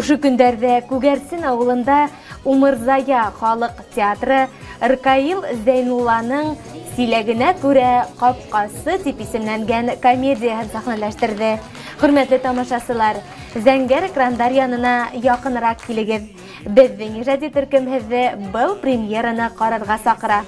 Ошо көндәрҙә Күгәрсен ауылында Умырзая халыҡ театры Ркаил Зәйнулланың «Силәгенә күрә ҡапҡасы» тип исемләнгән комедияһын сәхнәләштерҙе. Хөрмәтле тамашасылар, зәңгәр экрандар янына яҡыныраҡ килегеҙ. Беҙҙең ижади төркөм һеҙҙе был премьераны ҡарарға саҡыра.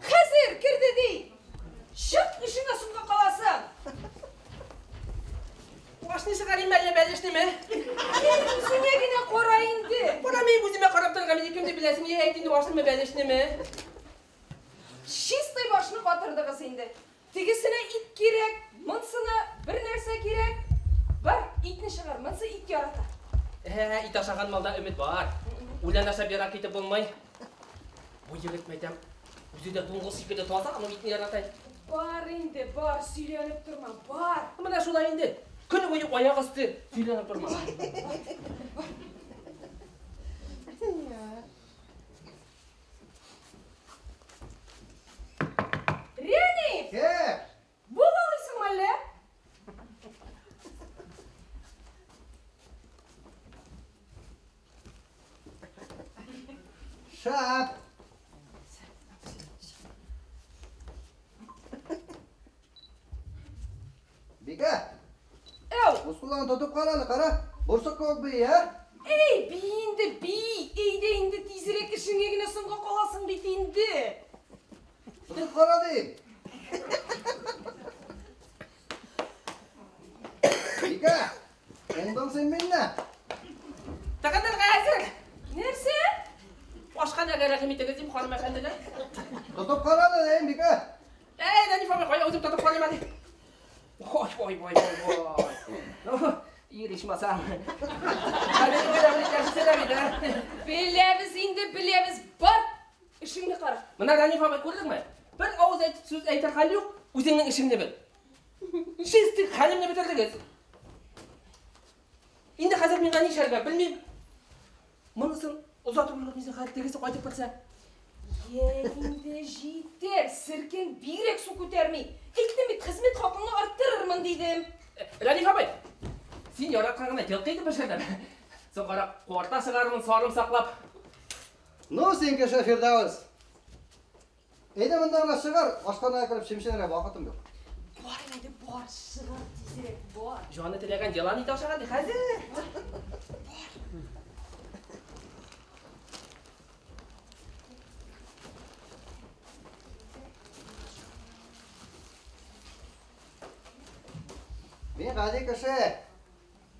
Хәзер керде ди. Чык эшеңә соңга каласың. Башны чыгарыйм әллә бәлешнеме? Син үзеңә генә кара инде. Кара мин үземә карап торырга мине кем дип беләсең? Йә әйт инде башнымы бәлешнеме? Чистый башны катырдыгыз инде. Тегесенә ит кирәк, монсына бер нәрсә кирәк. Бар, итне чыгар, монсы ит ярата. Ит ашаган малда өмет бар. Үлән ашап ерак китеп булмый. Бу егет мәйтәм, үзе дә дуңгыз шикелле таза, аның итне ярата. Бар инде, бар, сөйләнеп торма, бар. Менә шулай инде. Көне буе аяк асты сөйләнеп торма. Рәниф! Була алыйсыңмы әллә? Шәп! Бикә! Әү! Мускулларын тотып кара әле, кара. Бурсык кебек бии, ә? Эй, бии инде, бии! Әйдә инде тизрәк эшеңә генә соңга каласың бит инде. Тотып кара дим. Бикә, уңдың син миннән. Тыгынырга әзер. Нәрсә? Ашханәгә рәхим итегез дим, ханым әфәнделәр. Тотып кара әле, дим, Бикә. Әй, Рәниф абый, кая үзем тотып карыйм әле. Ой, ой, ой, ой, ой. Ир ичмасам. Беләбез инде, беләбез. Бар, эшеңне кара. Менә Рәниф абый, күрдеңме? Бер авыз әйтеп сүз әйтер хәл юк, үзеңнең эшеңне бел. Чистый хәлемне бетердегез. Инде хәзер миңа нишләргә белмим. Монысын озатып өлгермисең хәл, тегесе кайтып керсә. Йә инде җитәр, серкең бигрәк су күтәрми. Әйттем бит, хезмәт хакыңны арттырырмын дидем. Рәниф абый, син яраткан гына йылкы итеп пешердем. Соңгарак куарта чыгарырмын сарымсаклап. Ну, син кеше, Фирдәүс. Әйдә монда гына чыгар, ашханәгә кереп чемченергә вакытым юк. Бар инде, бар, чыгар тизрәк, бар. Җаны теләгән елан ите ашаган ди хәзер. Бар. Мин гади кеше.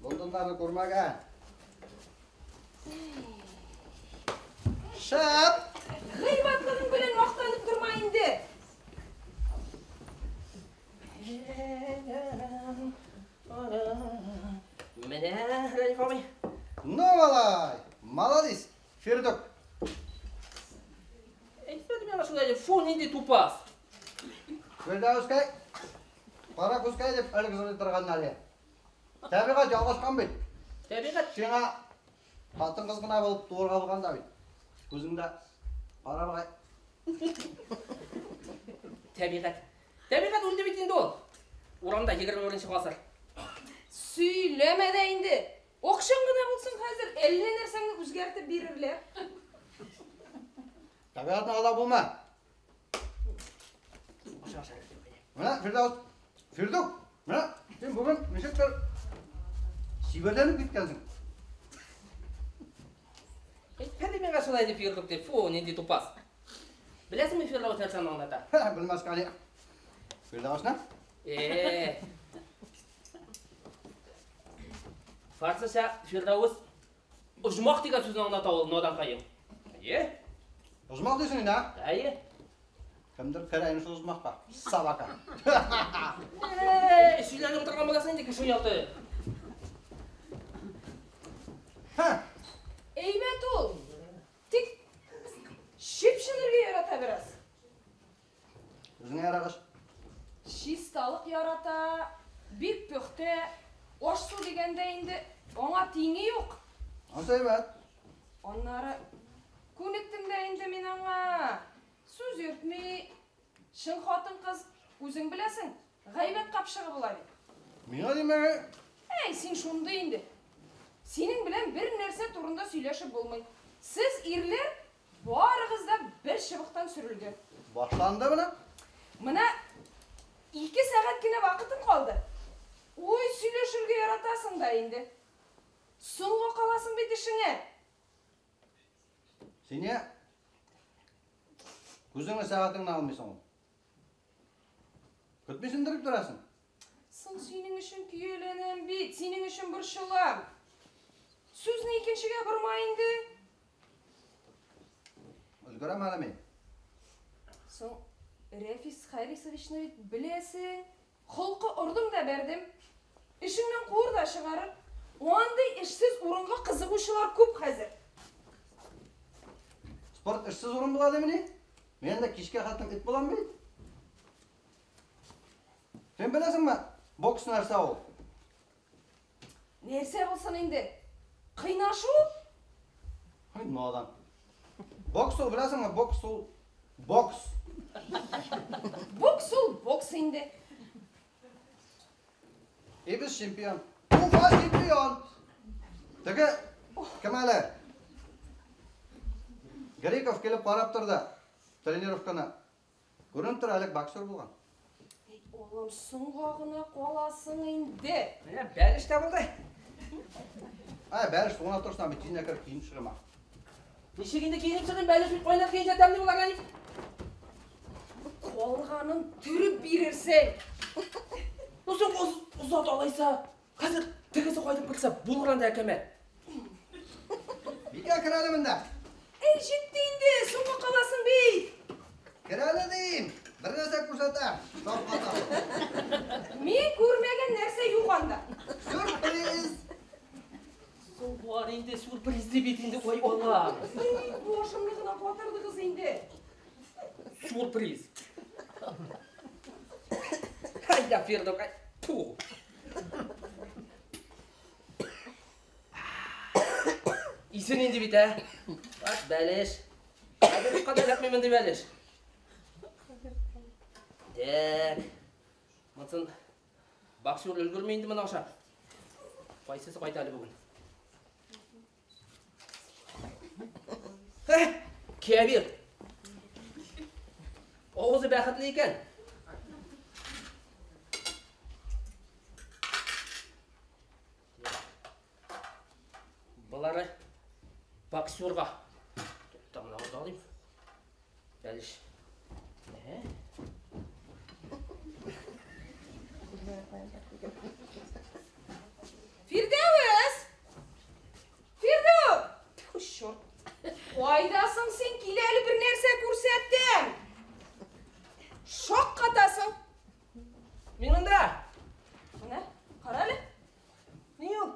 Лондоннарны күрмәгән. Шәп! Гыйбатлыгың белән мактанып торма инде. Менә, Рәниф абый. Ну, малай, молодец, Фирдүк. Әйтмәде миңа шулай дип, фу, нинди тупас. Фирдәүскәй, кара күзкәй дип элек зур торганнар әле. Тәбигать ялгышкан бит. Тәбигать сиңа хатын-кыз гына булып туырга булган да бит. Күзеңдә кара бугай. Тәбигать. Тәбигать үлде бит инде ул. Урамда 21 гасыр. Сөйләмә дә инде. Акчаң гына булсын хәзер, әллә нәрсәңне үзгәртеп бирерләр. Тәбигатьне алдап булма. Менә Фирдәүс, Фирдүк, менә син бүген ничектер сибәрләнеп киткәнсең. Әйтмәде миңа шулай дип Фирдүк дип, фу, нинди тупас. Беләсеңме Фирдәүс нәрсәне аңлата? Белмәскә әле. Фирдәүсне? Фарсыча Фирдәүс оҗмах дигән сүзне аңлата ул, наданкаем. Әйе. Оҗмах дисең инде, а? Әйе. Кемдер керә инде шул оҗмахка. Собака. Сөйләнеп утырган буласың инде, кеше ояты. Һә. Әйбәт ул. Тик чеп-чи ярата бераз. Үзеңә ярагыш. Чисталык ярата, бик пөхтә, аш-су дигәндә инде аңа тиңе юк. Ансы әйбәт. Аннары күнектем дә инде мин аңа. Сүз йөртми, чын хатын-кыз, үзең беләсең, гайбәт капчыгы була бит. Миңа димә. Әй, син шундый инде. Синең белән бер нәрсә турында сөйләшеп булмый. Сез ирләр барыгыз да бер чыбыктан сөрелгән. Башланды менә. Менә 2 сәгать кенә вакытың калды. Ой, сөйләшергә яратасың да инде. Соңга каласың бит эшеңә. Сине күзеңне сәгатеңне алмыйсың ул. Көтмисеңдер дип торасың. Соң синең өчен көяләнәм бит, синең өчен борчылам. Сүзне икенчегә борма инде. Өлгерәм әле мин. Соң Рәфис Харисовичны бит беләсең. Холкы ордым да бәрдем. Эшеңнән куыр да чыгарыр. Андый эшсез урынга кызыгучылар күп хәзер. Спорт эшсез урын була димени? Мин дә кичкә хәтлем эт булам бит. Син беләсеңме, бокс нәрсә ул? Нәрсә булсын инде? Кыйнашу? Ой, надан. Бокс ул, беләсеңме, бокс ул бокс. Бокс ул бокс инде. И без чемпион. Уфа чемпион. Теге кем әле? Греков килеп карап торды тренировканы. Күренеп тора, әле боксер булган. Эй, улым, соңга гына каласың инде. Менә бәлеш тә булды. Ай, бәлеш суына торсаң, бит тизенә кереп киенеп чыгыма. Ничек инде киенеп чыгыйм, бәлеш бит кайнар киенсә тәмле була, Рәниф. Калганын төреп бирерсең. Ну соң озат алайса, хәзер тегесе кайтып керсә, булыр анда әкәмәт. Бикә, кер әле монда. Эй, җитте инде, соңга каласың бит. Кер әле дим. Бер нәрсә күрсәтәм. Шаккатам. Мин күрмәгән нәрсә юк анда. Сюрприз. Соң бар инде сюрприз дип бит инде, ой Алла. Эй, башымны гына катырдыгыз инде. Сюрприз. Хайда, Фирдүк, ай, ту. Исен инде бит, ә? Бат бәлеш. Хәзер кадәр эләкми мондый бәлеш. Так. Монысын боксер өлгерми инде моны ашап. Кайсысы кайта әле бүген? Һе, Кәбир. Авызы бәхетле икән. Болары боксерга. Тукта, моны авызга алыйм. Бәлеш. Ә? Фирдәвес! Фирдүк! Тьфу, черт. Кайдасың син? Кил әле бер нәрсә күрсәтәм. Шаккатасың. Мин монда. Менә, кара әле. Ни ул?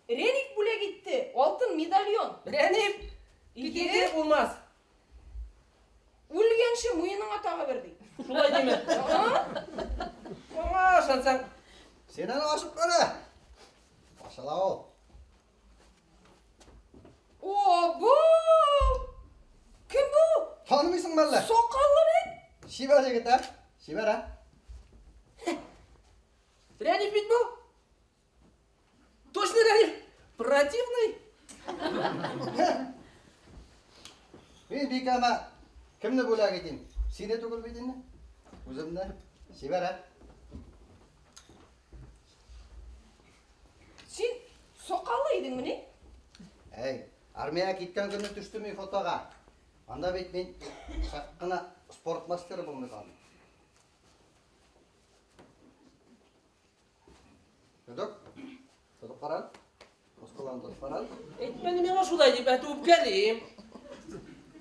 Рәниф бүләк итте. Алтын медальон. Рәниф! Китте булмас. Үлгәнче муеныңа тагы бер ди. Шулай диме? Аңа ышансаң. Син аны ачып кара. Ачыла ул. О, бу! Кем бу? Танымыйсыңмы әллә? Сакаллы бит. Чибәр егет, ә? Чибәр, ә? Рәниф бит бу. Точно Рәниф. Противный. Мин бикәмә кемне бүләк итим? Сине түгел бит инде. Үземне. Чибәр, ә? Син сакаллы идеңмени? Әй, армиягә киткән көнне төштем мин фотога. Анда бит мин чак кына спорт мастеры булмый калдым. Тотып, тотып кара. Мускулларны тотып кара. Әйтмәде миңа шулай дип, әтү үпкәлим.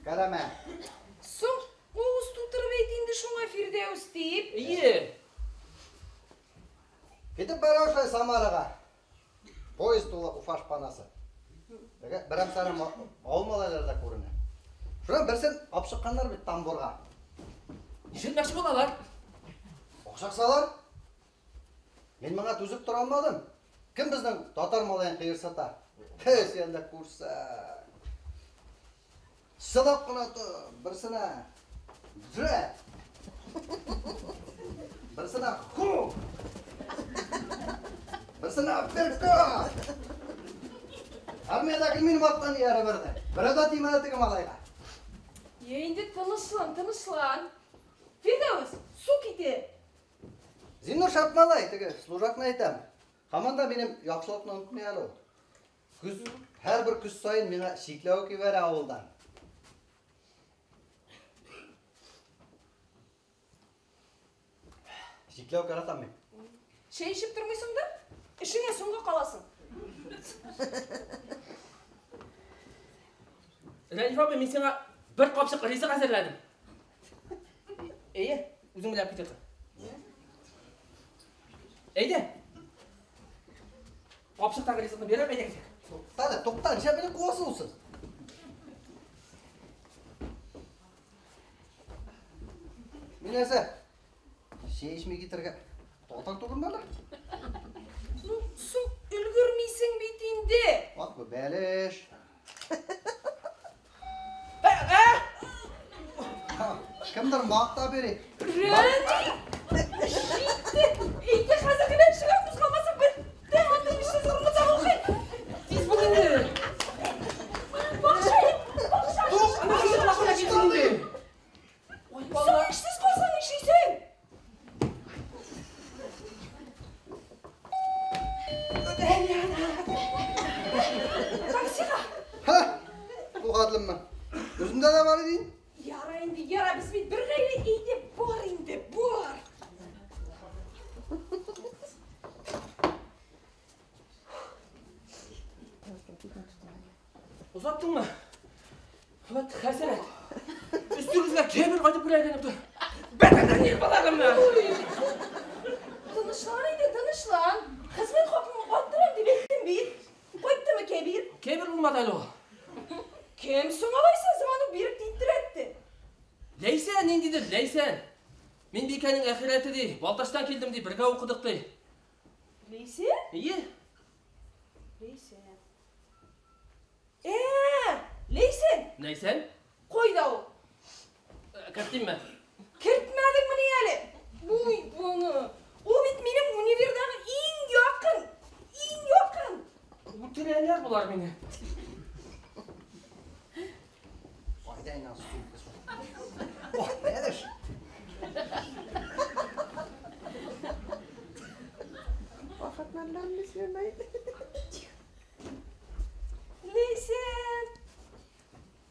Кәрәмә. Соң авыз тутырып әйт инде шуңа Фирдәүс дип. Ие. Китеп бара шулай Самарага. Поезд тулы Уфа шпанасы. Теге берәм-сәрәм авыл малайлары да күренә. Шунан берсен алып чыкканнар бит тамбурга. Нишләтмәкче булалар? Акчаксалар. Мин моңа түзеп тора алмадым. Кем безнең татар малаен кыерсыта? Хе, син дә күрсә. Сылап кына тор, берсенә. Дре. Берсенә ху. Берсенә апперкот. Армиядәге минем арттан иярә бирде. Берәү дә тимәде теге малайга. Йә инде тынычлан, тынычлан. Фирдәвес, су китә. Зиннур шәп малай, теге служакны әйтәм. Һаман да минем яхшылыкны онытмый әле ул. Көз, һәрбер көз саен миңа чикләвек ибәрә авылдан. Чикләвек яратам мин. Чәй эчеп тормыйсың да, эшеңә соңга каласың. Рәниф абый, мин сиңа бер капчык ризык әзерләдем. Әйе, үзең белән китердем. Әйдә. Капчыктагы ризыкны бирәм, әйдә китик. Тукта әле, тукта, нишләп мине куасың сез? Мин нәрсә? Чәй эчми китергә татар түгелме әле? Ну, соң өлгермисең бит инде. Ат бу бәлеш. Кемдер мактап йөри. Рәни! Җитте! Әйдә хәзер генә чыга кузгалмасаң бетте, анда эшсез урынында укый. Тиз бул инде. Бакча, бакча. Тук, ана китеп китсен инде. Ой, Соң бала. эшсез калсаң нишлисең? Таксига. Ха! Бу хәтлеме? Үземдә дә бар иде. Яра инде, яра, без бит бер гаилә. Әйдә, бар инде, бар. Озаттыңмы? Вәт хәсрәт. Өстегезгә кемер кайтып килә икән дип. Бәтәдән нервыларымны. Тынычлан инде, тынычлан. Хезмәт хакыңны арттырам дип әйттем бит. Кайттымы Кәбир? Кәбир булмады әле ул. Кем соң алайса звонок биреп тинтерәтте? Ләйсән ниндидер, Ләйсән. Мин Бикәнең әхирәте ди, Балтачтан килдем ди, бергә укыдык ди. Ләйсән? Әйе. Ләйсән. Ләйсән! Ләйсән? Кайда ул? Кертимме? Кертмәдеңмени әле? Буй буны. Ул бит минем универдагы иң якын, иң якын. Үтерәләр болар мине. Кайда инде сумка? Ох, бәлеш. Ләйсән,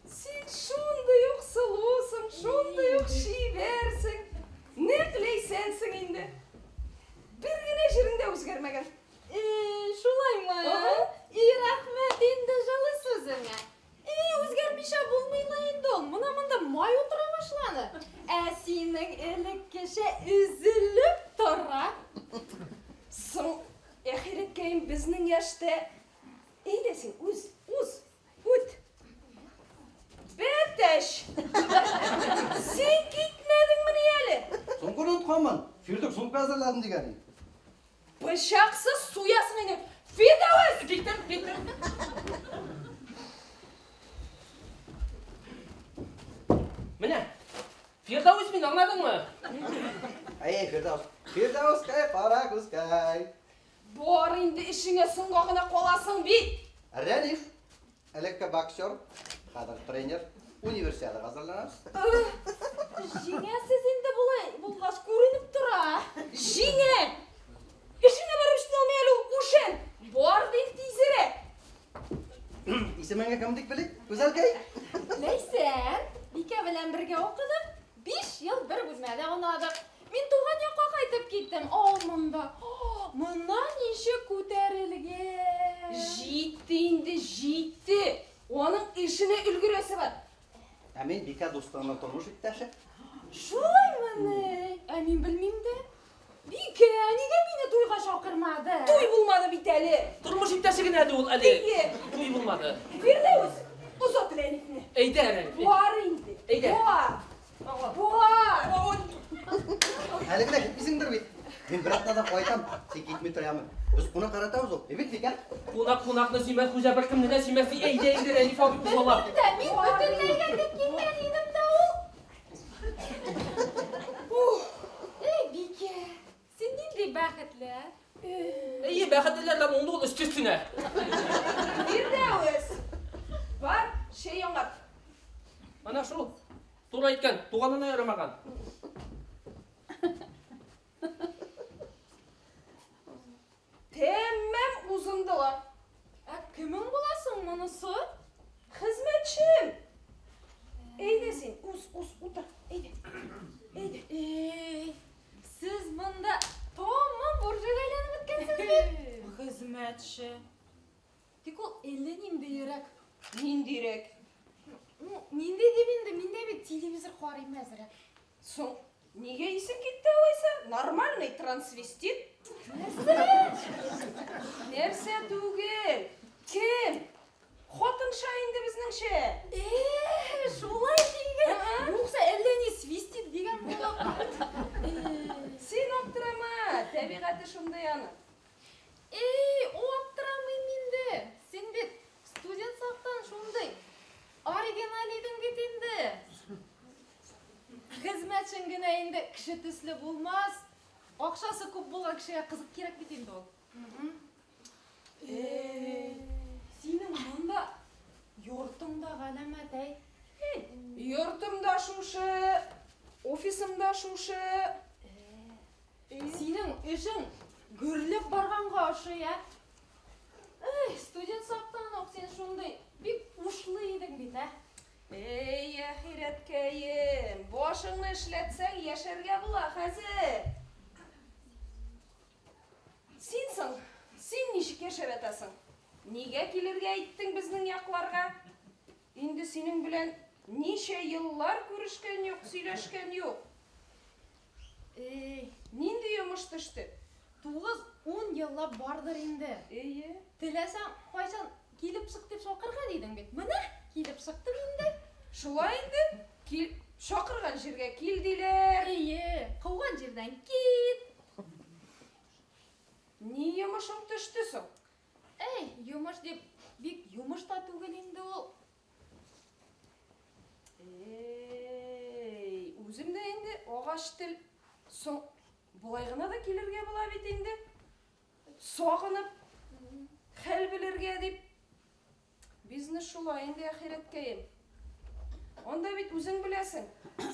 син шундый ук сылусың, шундый ук чибәрсең. Нәкъ Ләйсәнсең инде. Бер генә җирең дә үзгәрмәгән. Шулаймы? Ага. И, рәхмәт инде җылы сүзеңә. Үзгәрмичә булмый ла инде ул. Мына монда май утыра башлады. Ә синең элеккечә өзелеп тора. Соң, әхирәткәем безнең яшьтә. Әйдә син, үз, уз, үт. Бәтәш! Син китмәдеңмени әле? Сумканы онытканмын. Фирдүк сумка әзерләдем дигән. Пычаксыз суясың инде. Фирдәвес! Киттем, киттем. Менә. Фирдәвес мин, аңладыңмы? Әй, Фирдәвес. Фирдәвескәй, кара күзкәй. Бар инде эшеңә соңга гына каласың бит. Рәниф, элекке боксер, хәзер тренер, универсиадага әзерләнәбез. Җиңәсез инде болай булгач күренеп тора. Җиңә! Эшеңә барып җитә алмый әле ул үшән. Бар дим тизрәк. Исемеңне кем дип белик, Гүзәлкәй? Ләйсән, Бикә белән бергә укыдык. 5 ел бер бүлмәдә аунадык. Мин туган якка кайтып киттем. Ул монда. Монда ничек күтәрелгән. Җитте инде, җитте. Аның эшенә өлгерәсе бар. Ә мин Бикә дустыңның тормыш иптәше. Шулаймыни? Ә мин белмим дә. Бикә, нигә мине туйга чакырмады? Туй булмады бит әле. Тормыш иптәше генә әле ул әле. Әйе. Туй булмады. Фирдәвес, озат Рәнифне. Әйдә, Рәниф. Бар инде. Әйдә. Бар. Бар. Әле генә китмисеңдер бит. Мин бер атнадан кайтам, син китми тор, яме. Без кунак яратабыз ул. Әйбәт микән? Кунак кунакны сөймәс, хуҗа беркемне дә сөймәс. Әйдә инде, Рәниф абый, кузгала. Дә, мин бөтенләйгә дип килгән идем дә ул. Эй, Бикә, син нинди бәхетле, ә? Әйе, бәхетлеләр уңды ул өсте-өстенә. Фирдәвес. Бар, чәй яңарт. Ана шул. Туры әйткән, туганына ярамаган. Тәмам узындылар. Ә кемең буласың монысы? Хезмәтчем. Әйдә син, уз, уз, утыр. Әйдә. Әйдә. Эй, сез монда тамам буржуйга әйләнеп беткәнсез бит. Хезмәтче. Тик ул әллә ниндиерәк. Ниндирәк? Ну, нинди дип инде, мин дә бит телевизор карыйм әзрәк. Соң, нигә исең китте алайса? Нормальный трансвестит. Нәрсә? Нәрсә түгел? Кем? Хатынша инде безнеңчә. Шулай дигән. Юкса әллә ни свистит дигән булып. Син аптырама, табигате шундый аның. Эй, аптырамыйм инде. Син бит студент чактан шундый оригиналь идең бит инде. Хезмәтчең генә инде кеше төсле булмас. Акчасы күп булган кешегә кызык кирәк бит инде ул. Синең монда йортың да галәмәт, әй. Йортым да шушы, офисым да шушы. Синең эшең гөрләп барганга ошый, ә? Эй, студент чактан ук син шундый бик ушлы идең бит, ә? Эй, әхирәткәем, башыңны эшләтсәң яшәргә була хәзер. Син соң, син ничек яшәп ятасың? Нигә килергә әйттең безнең якларга? Инде синең белән ничә еллар күрешкән юк, сөйләшкән юк. Эй, Нинди йомыш төште? 9-10 еллап бардыр инде. Әйе. Теләсәң, кайчан килеп чык дип чакырган идең бит. Менә, килеп чыктым инде. Шулай инде, кил, чакырган җиргә кил диләр. Әйе, куган җирдән кит. Ни йомышың төште соң? Эй, йомыш дип, бик йомыш та түгел инде ул. Эй, үзем дә инде агач тел. Соң, болай гына да килергә була бит инде. Сагынып, хәл белергә дип. Бизнес шулай инде, әхирәткәем. Анда бит үзең беләсең.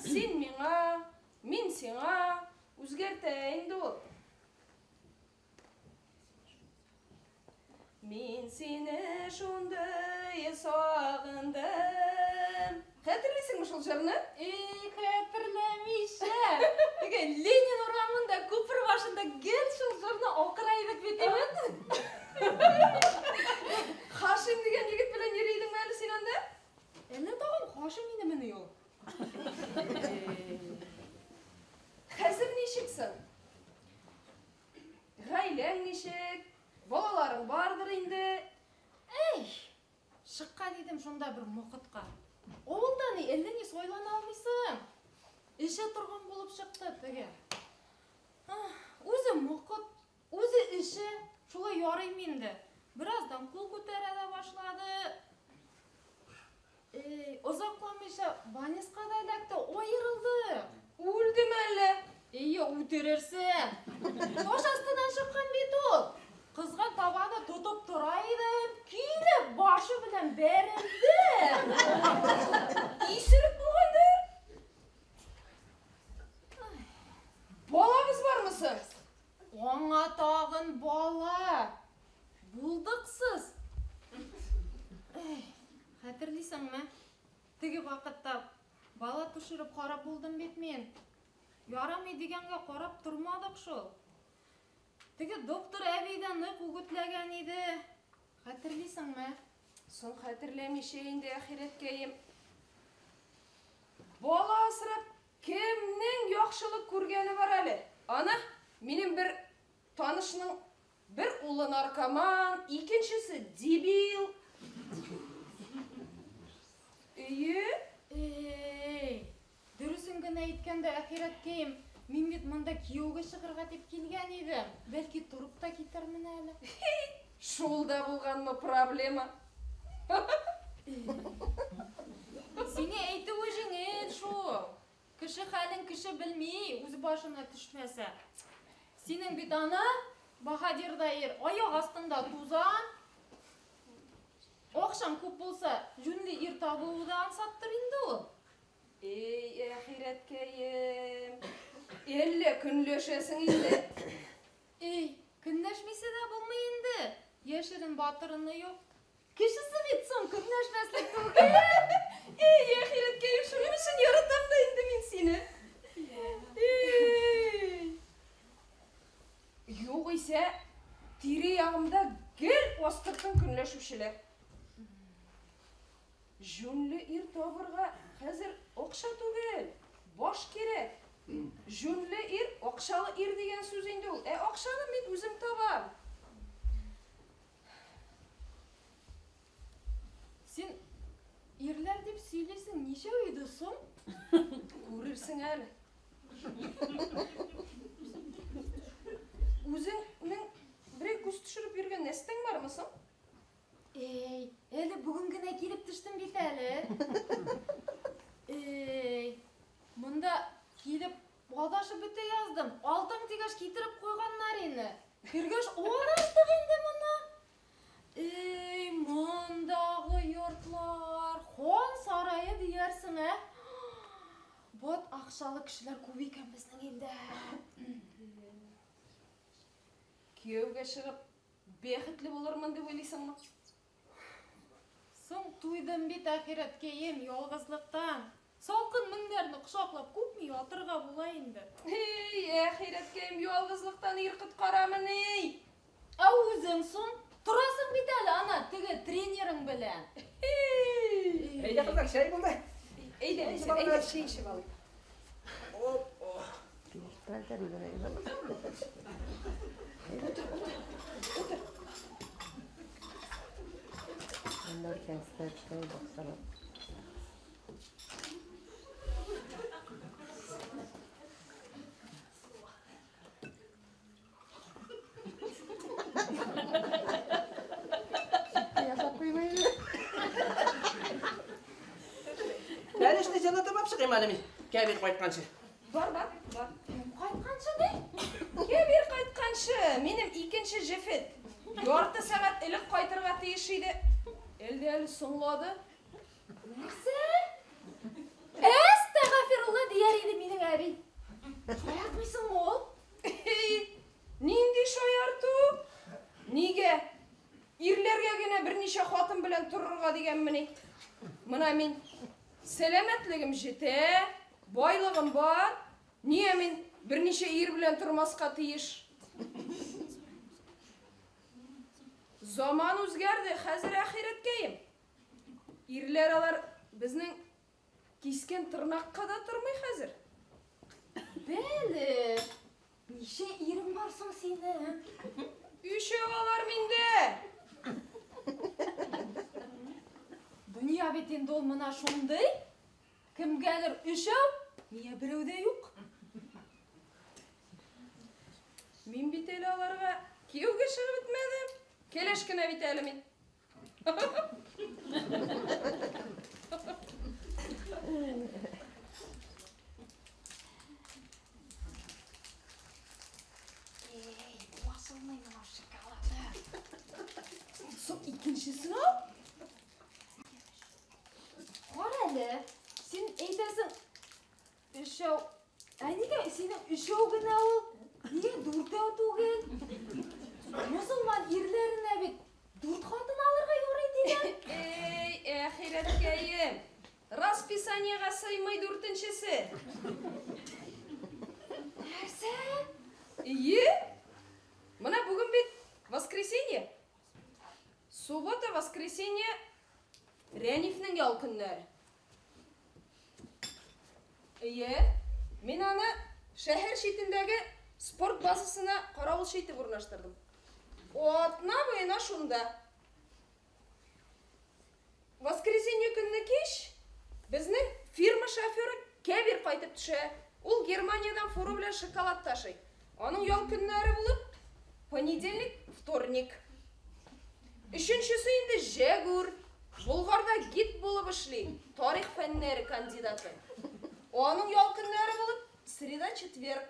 Син миңа, мин сиңа, үзгәртә инде ул. Мин сине шундый сагындым. Хәтерлисеңме шул җырны? Эй, хәтерләмичә. Теге Ленин урамында, күпер башында гел шул җырны акыра идек бит, әйме? Хашим дигән егет белән йөри идеңме әле син анда? Әллә тагын Хашим идемени ул? Хәзер ничек соң? Гаиләң ничек? Балаларың бардыр инде. Эй, чыккан идем шунда бер мокытка. Авылда ни, әллә ни сайлана алмыйсың. Эчә торган булып чыкты теге. Үзе мокыт, үзе эчә, шулай ярыйм инде. Бераздан кул күтәрә дә башлады. Эй, озакламыйча больницага да эләкте, аерылды. Үлдеме әллә? Әйе, үтерерсең. Таш астыннан чыккан бит ул. Кызган табаны тотып тора идем, килеп башы белән бәрелде. Исерек булгандыр. Балагыз бармы соң? Аңа тагын бала. Булдыксыз. Эй, хәтерлисеңме? Теге вакытта бала төшереп харап булдым бит мин. Ярамый дигәнгә карап тормадык шул. Теге доктор әби дә нык үгетләгән иде. Хәтерлисеңме? Соң хәтерләмичә инде, әхирәткәем. Бала асрап кемнең яхшылык күргәне бар әле? Ана, минем бер танышның бер улы наркоман, икенчесе дебил. Эйе? Эй, дөрөҫөн генә әйткәндә, әхирәткәйем, мин бит монда кейәүгә сығырға тип килгән идем. Бәлки тороп та китермен әле. Шул да булғанмы проблема? Сиңә әйтеүе еңел шул. Кеше хәлен кеше белмәй, үҙ башына төшмәсә. Синең бит ана баһадир ҙа ир, аяҡ аҫтында тузан. Аҡсаң күп булһа, йүнле ир табыуы ҙа анһаттыр инде ул. Эй, әхирәткәйем, әллә көнләшәсең инде? Эй, көнләшмәйсә ҙә булмай инде. Йәшерен батырыны юҡ. Кешесе бит һуң көнләшмәҫлек түгел. Эй, әхирәткәйем, шуның өсөн яратам да инде мин һине. Эй. Юғиһә, тирә-яғымда гел аҫтыртын көнләшеүселәр. Йүнле ир табырға хәҙер аҡса түгел, баш кәрәк. Йүнле ир, аҡсалы ир тигән һүҙ инде ул. Ә аҡсаны мин үҙем табам. Һин ирләр тип һөйләйһең, нисәү ине һуң? Күрерһең әле. Үҙеңдең берәй күҙ төшөрөп йөрөгән нәстәң бармы һуң? Эй, әле бөгөн генә килеп төштөм бит әле. Эй, монда килеп аҙашып бөтә яҙҙым. Алтын тигәс килтереп ҡуйғандар ине. Кергәс аҙаштыҡ инде мына. Эй, мондағы йортлар, хан сарайы тиерһең, ә? Вот аҡсалы кешеләр күп икән беҙҙең илдә. Кейәүгә сығып бәхетле булырмын тип уйлайһыңмы? Һуң туйҙым бит әхирәткәйем ялғыҙлыҡтан. Салҡын мендәрҙе ҡосаҡлап күпме ятырға була инде. Эй, әхирәткәйем, ялғыҙлыҡтан ир ҡотҡарамы ни? Ә үҙең һуң тораһың бит әле ана теге тренерың белән. Эй! Әйҙә, ҡыҙҙар, сәй булды. Әйҙә, әйҙә, әйҙә, сәй эсеп алайыҡ. Оп, о. Ултыр, ултыр, ултыр. Бәлешне җылытып алып чыгыйм әле мин. Кәбир кайтканчы. Бар, бар, бар. Кайтканчы ди? Кәбир кайтканчы, минем икенче җефет. Ярты сәгать элек кайтырга тиеш иде. Әлдә әле соңлады. Нәрсә? Әстәғфирулла дияр иде минең әби. Шаяртмыйсыңмы ул? Эй, нинди шаярту? Нигә? Ирләргә генә берничә хатын белән торырга дигәнмени? Мына мин сәламәтлегем җитә, байлыгым бар. Нигә мин берничә ир белән тормаска тиеш? Заман үзгәрде, хәзер әхирәткәем. Ирләр алар безнең кискән тырнакка да тормый хәзер. Бәлеш, ничә ирең бар соң синең? Өчәү алар миндә. Дөнья бит инде ул мына шундый. Кемгәлер өчәү, миңә берәү дә юк. Мин бит әле аларга кияүгә чыгып бетмәдем. Кәләш кенә бит әле мин. Эй, басылмай мынау шоколады. Соң икенчесен ал. Ҡара әле, һин әйтәсең өсәү. Ә нигә синең өсәү генә ул? Нигә дүртәү түгел? Мосолман ирләренә бит дүрт хатын алырға ярай диләр. Эй, әхирәткәем, расписаниеға сыймай дүртенчесе. Нәрсә? Эйе. Мына бүген бит воскресенье. Суббота, воскресенье Рәнифнең ял көннәре. Эйе, мин аны шәһәр читендәге спорт базасына каравылчы итеп урнаштырдым. Атна буена шунда. Воскресенье көнне кич Безнең фирма шоферы Кәбир кайтып төшә. Ул Германиядән фура белән шоколад ташый. Аның ял көннәре булып понедельник, вторник. Өченчесе инде Җәгүр. Болгарда гид булып эшли, тарих фәннәре кандидаты. Аның ял көннәре булып среда, четверг.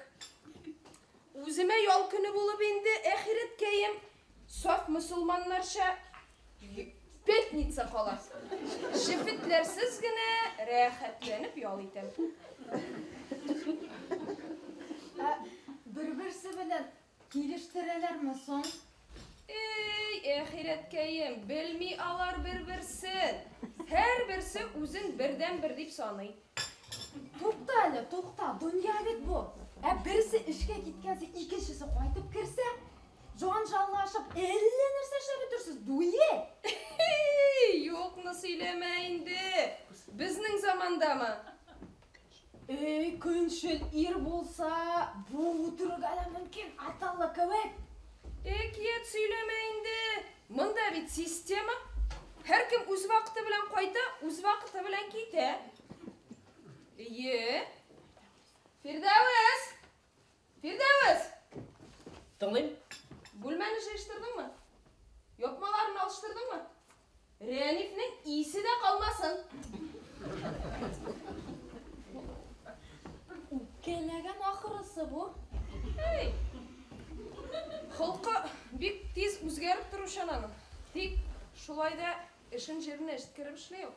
Үземә ял көне булып инде әхирәткәем саф мөселманнарча пятница кала. Җефетләрсез генә рәхәтләнеп ял итәм. Ә бер-берсе белән килештерәләрме соң? Эй, әхирәткәем, белми алар бер-берсен. Һәрберсе үзен бердән-бер дип саный. Тукта әле, тукта, дөнья бит бу. Ә берсе эшкә киткәнсе, икенчесе кайтып керсә, җанжаллашып, әллә нәрсә эшләп бетерсез, дует. Юкны сөйләмә инде. Безнең замандамы? Эй, көнчел ир булса, бу утырырга да мөмкин, аталла кебек. Әкият сөйләмә инде. Монда бит система. Һәркем үз вакыты белән кайта, үз вакыты белән китә. Ие. Фирдәвес! Фирдәвес! Тыңлыйм. Бүлмәне җыештырдыңмы? Япмаларын алыштырдыңмы? Рәнифнең исе дә калмасын. Үпкәләгән ахырысы бу. Эй! Холкы бик тиз үзгәреп торучан аның. Тик шулай да эшен җиренә җиткереп эшли ул.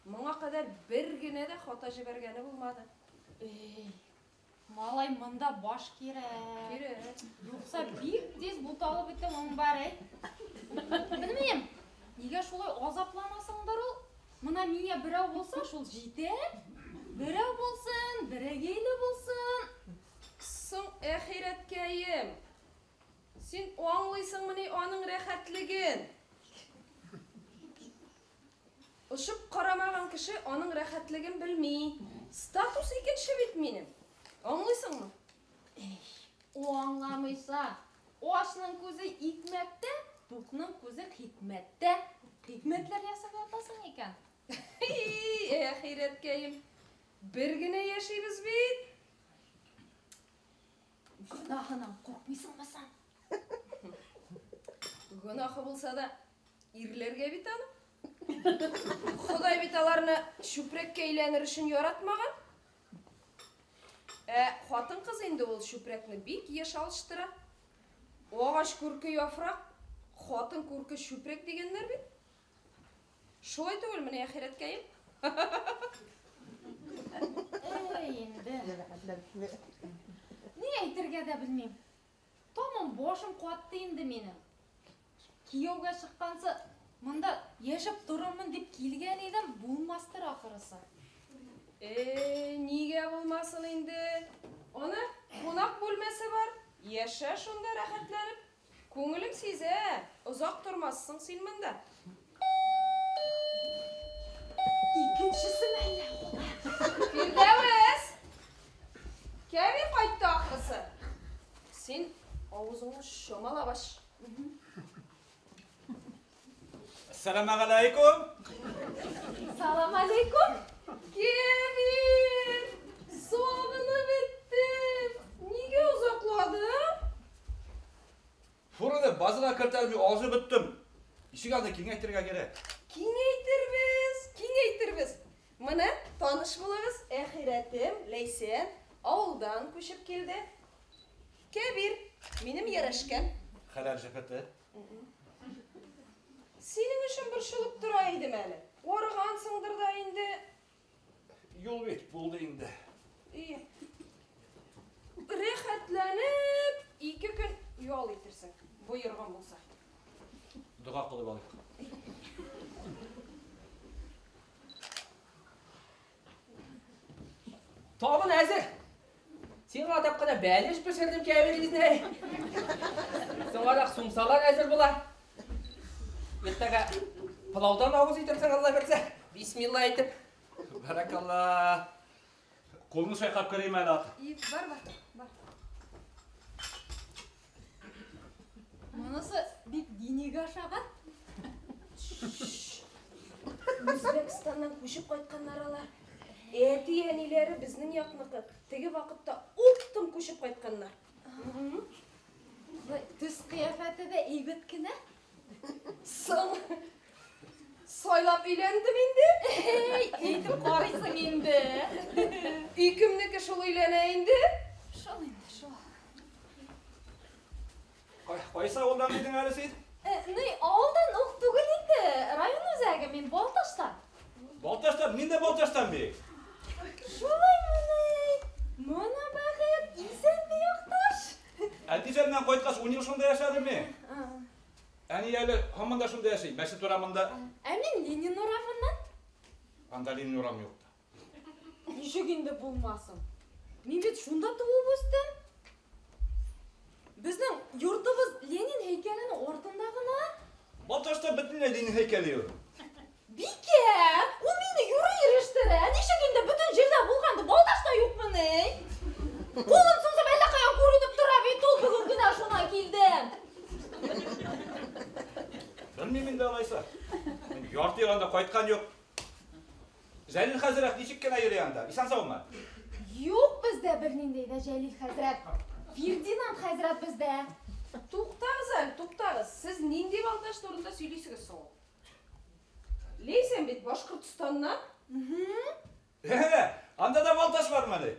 Моңа кадәр бер генә дә хата җибәргәне булмады. Эй, малай, монда баш кирәк. Кирәк. Юкса бик тиз буталып бетә моң бар, әй. Белмим, нигә шулай азапланасыңдыр ул? Мына миңа берәү булса, шул җитә. Берәү булсын, берәгәйле булсын. Соң, әхирәткәем, син аңлыйсыңмыни аның рәхәтлеген? Очып карамаган кеше аның рәхәтлеген белми. Статус икенче бит минем. Аңлыйсыңмы? Эй, аңламыйса, ашның күзе икмәктә, тукның күзе хикмәттә. Хикмәтләр ясап ятасың икән. Әхирәткәем, бер генә яшибез бит. Гөнаһынан куркмыйсыңмы син? Гөнаһы булса да, ирләргә бит аны. Ходай бит аларны чүпрәккә әйләнер өчен яратмаган. Ә хатын-кыз инде ул чүпрәкне бик еш алыштыра. Агач күрке яфрак, хатын күрке чүпрәк дигәннәр бит. Шулай түгелмени, әхирәткәем? Әй, инде. Ни әйтергә дә белмим. Тамам башым катты инде минем. Кияүгә чыккансы монда яшәп торырмын дип килгән идем, булмастыр ахырысы. Нигә булмасын инде? Аны кунак бүлмәсе бар. Яшә шунда рәхәтләнеп. Күңелем сизә, озак тормассың син монда. Икенчесе мәллә? Фирдәвес! Кәбир кайтты ахрысы. Син авызыңны чамалап ач. Ассаламу алейкум. Салам алейкум. Кәбир! Сагынып беттем. Нигә озакладың? Фураны базага кертә алмый азып беттем. Ишек алды киңәйтергә кирәк. Киңәйтербез, киңәйтербез. Менә таныш булыгыз, әхирәтем Ләйсән авылдан күчеп килде. Кәбир, минем ярәшкән. Хәләл җефете. Синең өчен борчылып тора идем әле. Арыгансыңдыр да инде. Юл бит булды инде. И. Рәхәтләнеп 2 көн ял итерсең, боерган булса. Дога кылып алыйк. Табын әзер. Сиңа атап кына бәлеш пешердем, Кәбир изнәй. Соңарак сумсалар әзер була. Иртәгә пылаудан авыз итерсең, Алла бирсә. Бисмилла әйтеп. Бәрәкалла. Кулны чайкап керим әле, ата. И, бар, бар, бар. Монысы бик динигә ошаган. Үзбәкстаннан күчеп кайтканнар алар. Әти-әниләре безнең якныкы. Теге вакытта уптым күчеп кайтканнар. Төс кыяфәте дә әйбәт кенә. Соң сайлап өйләндем инде. Әй, әйтеп карыйсың инде. Өй кемнеке шул өйләнә инде? Шул инде, шул. Кайсы авылдан идең әле син? Ни, авылдан ук түгел инде. Район үзәге, мин Балтачтан. Балтачтан, мин дә Балтачтан бит. Шулаймыни? Моны бәхет, исәнме якташ? Әтисәннән кайткач, 10 ел шунда яшәдем мин. Әни әле һаман да шунда яши, мәчет урамында. Ә мин Ленин урамыннан. Анда Ленин урамы юк та. Ничек инде булмасын? Мин бит шунда туып үстем. Безнең йортыбыз Ленин һәйкәленең артында гына. Балтачта бөтенләй Ленин һәйкәле юк. Бикә, ул мине юри ирештерә. Ничек инде бөтен җирдә булганда Балтачта юкмыни? Кулын сузып әллә каян күренеп тора бит ул, бүген генә шуңа килдем. Белмим инде алайса. Мин ярты ел анда кайткан юк. Җәлил хәзрәт ничек кенә йөри анда? Исән саумы? Юк бездә бернинди дә Җәлил хәзрәт. Фердинанд хәзрәт бездә. Туктагыз әле, туктагыз. Сез нинди Балтач турында сөйлисегез соң? Ләйсән бит Башкортостаннан. Анда да Балтач бармы әле?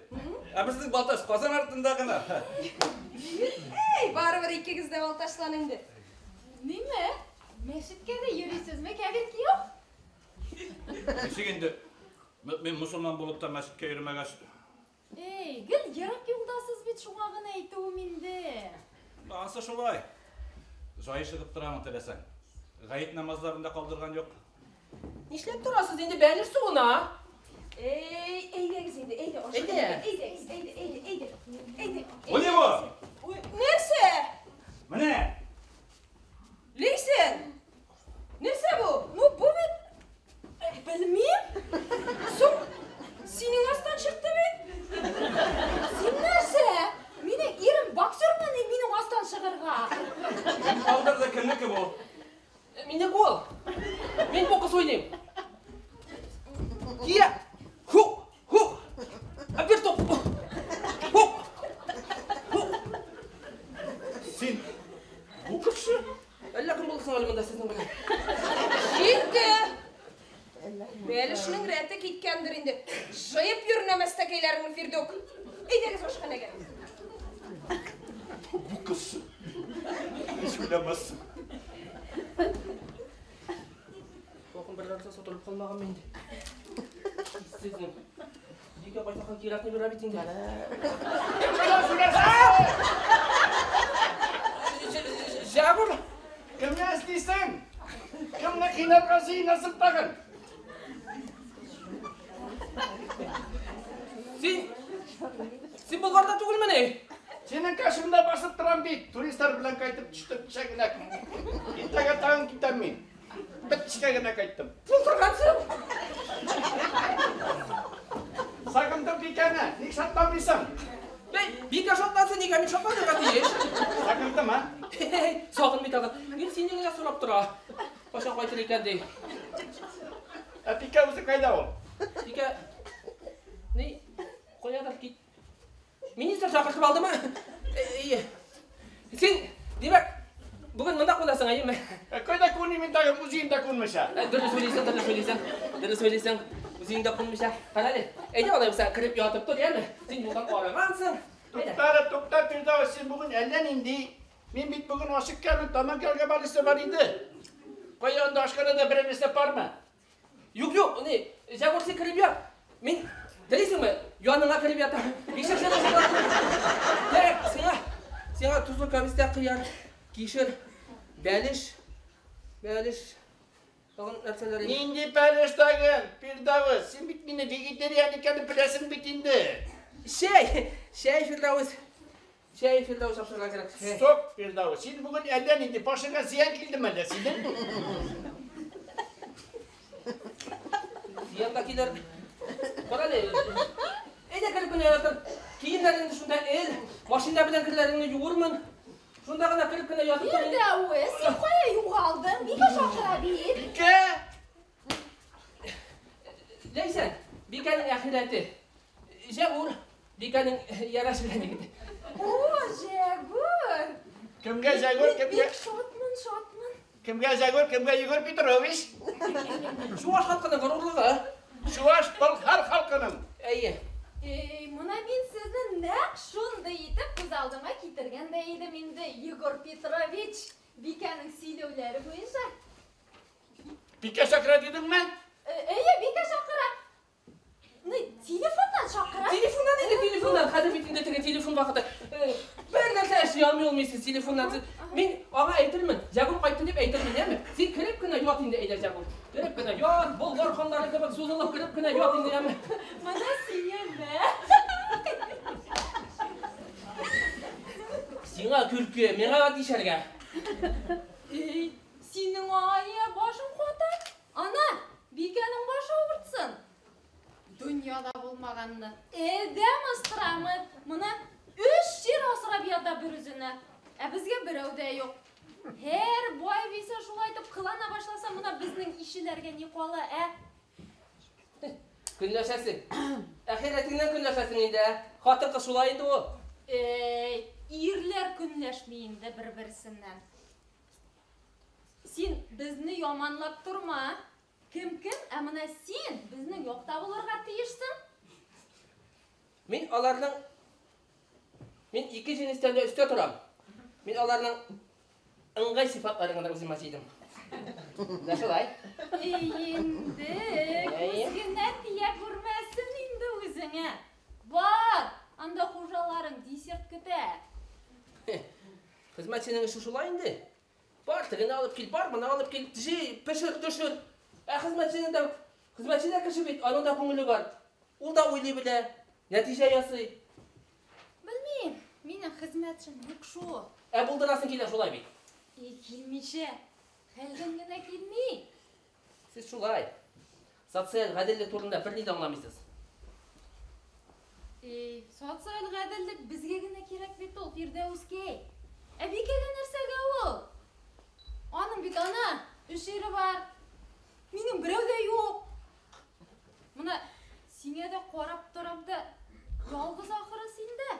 Ә безнең Балтач Казан артында гына. Эй, барыбер икегез дә Балтачлан инде. Ниме? Мәчеткә дә йөрисезме, Кәбир кияү? Ничек инде? Мин мусульман булып та мәчеткә йөрмәгәч. Эй, гел ерак юлдасыз бит, шуңа гына әйтүем инде. Ансы шулай. Җае чыгып тора аны теләсәң. Гает намазларын да калдырган юк. Нишләп торасыз инде бәлеш суына? Эй, әйдәгез инде, әйдә, ашыгыз. Әйдә. Әйдәгез, әйдә, әйдә, әйдә. Әйдә. Бу ни бу? Ой, нәрсә? Менә. Ләйсән! Нәрсә бу? Ну, бу бит белмим. Соң синең астан чыкты бит. Син нәрсә? Минем ирем боксермыни минем астан чыгарга? Кем калдырды, кемнеке бу? Минеке ул. Мин бокс уйныйм. Кия! Ху! Ху! Бер топ! Ху! Ху! Син боксчы? Әллә кем булдысың әле монда сезнең белән? Җитте! Бәлешнең рәте киткәндер инде. Җыеп йөр нәмәстәкәйләреңне, Фирдүк. Әйдәгез ашханәгә. Боксчы. Һич уйламассың. Тагын бер нәрсә сатылып калмаган инде. Сезнең. Нигә байтакка кирәкне бирә бит инде. Җабыр! Кемне эзлисең? Кемне кыйнарга җыенасың тагын? Син Болгарда түгелмени? Синең каршыңда басып торам бит. Туристлар белән кайтып төштем кичә генә. Иртәгә тагын китәм мин. Бер кичкә генә кайттым. Булдыргансың. Сагындым бикәне, ник шатланмыйсың? Бей, бикә шатлансын, нигә мин шатланырга тиеш? Сагындым, а? Сагынмый тагын. Мин сине генә сорап тора. Кайчан кайтыр икән ди. Ә бикә үзе кайда ул? Бикә ни каядыр кит. Министр чакыртып алдымы? Әйе. Син, димәк, бүген монда кунасың, әйеме? Кайда куныйм мин тагын, үз өемдә кунмыйча? Дөрес сөйлисең, дөрес сөйлисең. Дөрес сөйлисең. Үз өеңдә кунмыйча. Кара әле, әйдә алай булса, кереп ятып тор, яме? Син юлдан арыгансың. Әйдә. Тукта әле, тукта, Фирдәүс, син бүген әллә нинди. Мин бит бүген ашыкканмын, тамак ялгап барысы бар иде. Кая анда ашханәдә берәр нәрсә бармы? Юк, юк, ни, Җәгүр, син кереп ят. Мин, телисеңме, яныңа кереп ятам. Бик шәп шәп. Так, сиңа тозлы кәбестә, кыяр, кишер, бәлеш, бәлеш, тагын нәрсәләр инде? Нинди бәлеш тагын, Фирдәүс? Син бит мине вегетариан икәнен беләсең бит инде. Чәй, чәй, Фирдәүс. Чәй, Фирдәүс, апшырга кирәк. Стоп, Фирдәүс, син бүген әллә нинди башыңа зыян килдеме әллә синең? Зыян да килер. Кара әле. Әйдә кереп кенә ятыр. Киемнәреңне шунда эл, машина белән керләреңне юырмын. Шунда гына кереп кенә ятып тор. Фирдәүс, син кая югалдың? Бикә чакыра бит. Бикә! Ләйсән, Бикәнең әхирәте. Җәгүр, Бикәнең ярәшелгән егете. О, Җәгүр! Кемгә Җәгүр, кемгә? Бик шатмын, шатмын. Кемгә Җәгүр, кемгә Егор Петрович? Чуаш халкының горурлыгы. Чуаш Болгар халкының. Әйе. Эй, моны мин сезне нәкъ шундый итеп күз алдыма китергән дә идем инде, Егор Петрович. Бикәнең сөйләүләре буенча. Бикә чакыра дидеңме? Әйе, Бикә чакыра. Ну, телефоннан чакыра. Телефоннан инде, телефоннан. Хәзер бит инде теге телефон вакыты. Бер нәрсә эшли алмый ул мин телефоннан. Мин аңа әйтермен, Җәгүр кайтты дип әйтермен, яме? Син кереп кенә ят инде, әйдә, Җәгүр. Кереп кенә ят, Болгар ханнары кебек сузылып кереп кенә ят инде, яме? Моны сөенә. Сиңа көлке, миңа нишләргә? Эй, синең ая башың ката. Ана, Бикәнең башы авыртсын. Дөньяда булмаганны. Эдем ыстырамы? Моны өч җир асрап ята бер үзенә. Ә безгә берәү дә юк. Һәр бай бисе шулай итеп кылана башласа, моны безнең ишеләргә ни кала, ә? Көнләшәсең. Әхирәтеңнән көнләшәсең инде, ә? Хатын-кыз шулай инде ул. Эй, ирләр көнләшми инде бер-берсеннән. Син безне яманлап торма. Кем-кем, ә менә син безнең якта булырга тиешсең. Мин аларның, мин ике җенестән дә өстә торам. Мин аларның ыңгай сыйфатларын гына үземә җыйдым. Менә шулай. Эй, инде, күз генә тия күрмәсен инде үзеңә. Бар, анда хуҗаларың десерт көтә. Хезмәтченең эше шулай инде. Бар, тегене алып кил, бар, моны алып кил, җый, пешер, төшер. Ә хезмәтченең дә, хезмәтче дә кеше бит, аның да күңеле бар. Ул да уйлый белә, нәтиҗә ясый. Белмим, минем хезмәтчем юк шул. Ә булдырасың килә шулай бит. И, килмичә, хәлдән генә килми. Сез шулай. Социаль гаделлек турында берни дә аңламыйсыз. И, социаль гаделлек безгә генә кирәк бит ул, Фирдәүскәй. Ә Бикәгә нәрсәгә ул? Аның бит ана өч ире бар. Минем берәү дә юк. Моны сиңа да карап торам да, ялгыз ахыры син дә.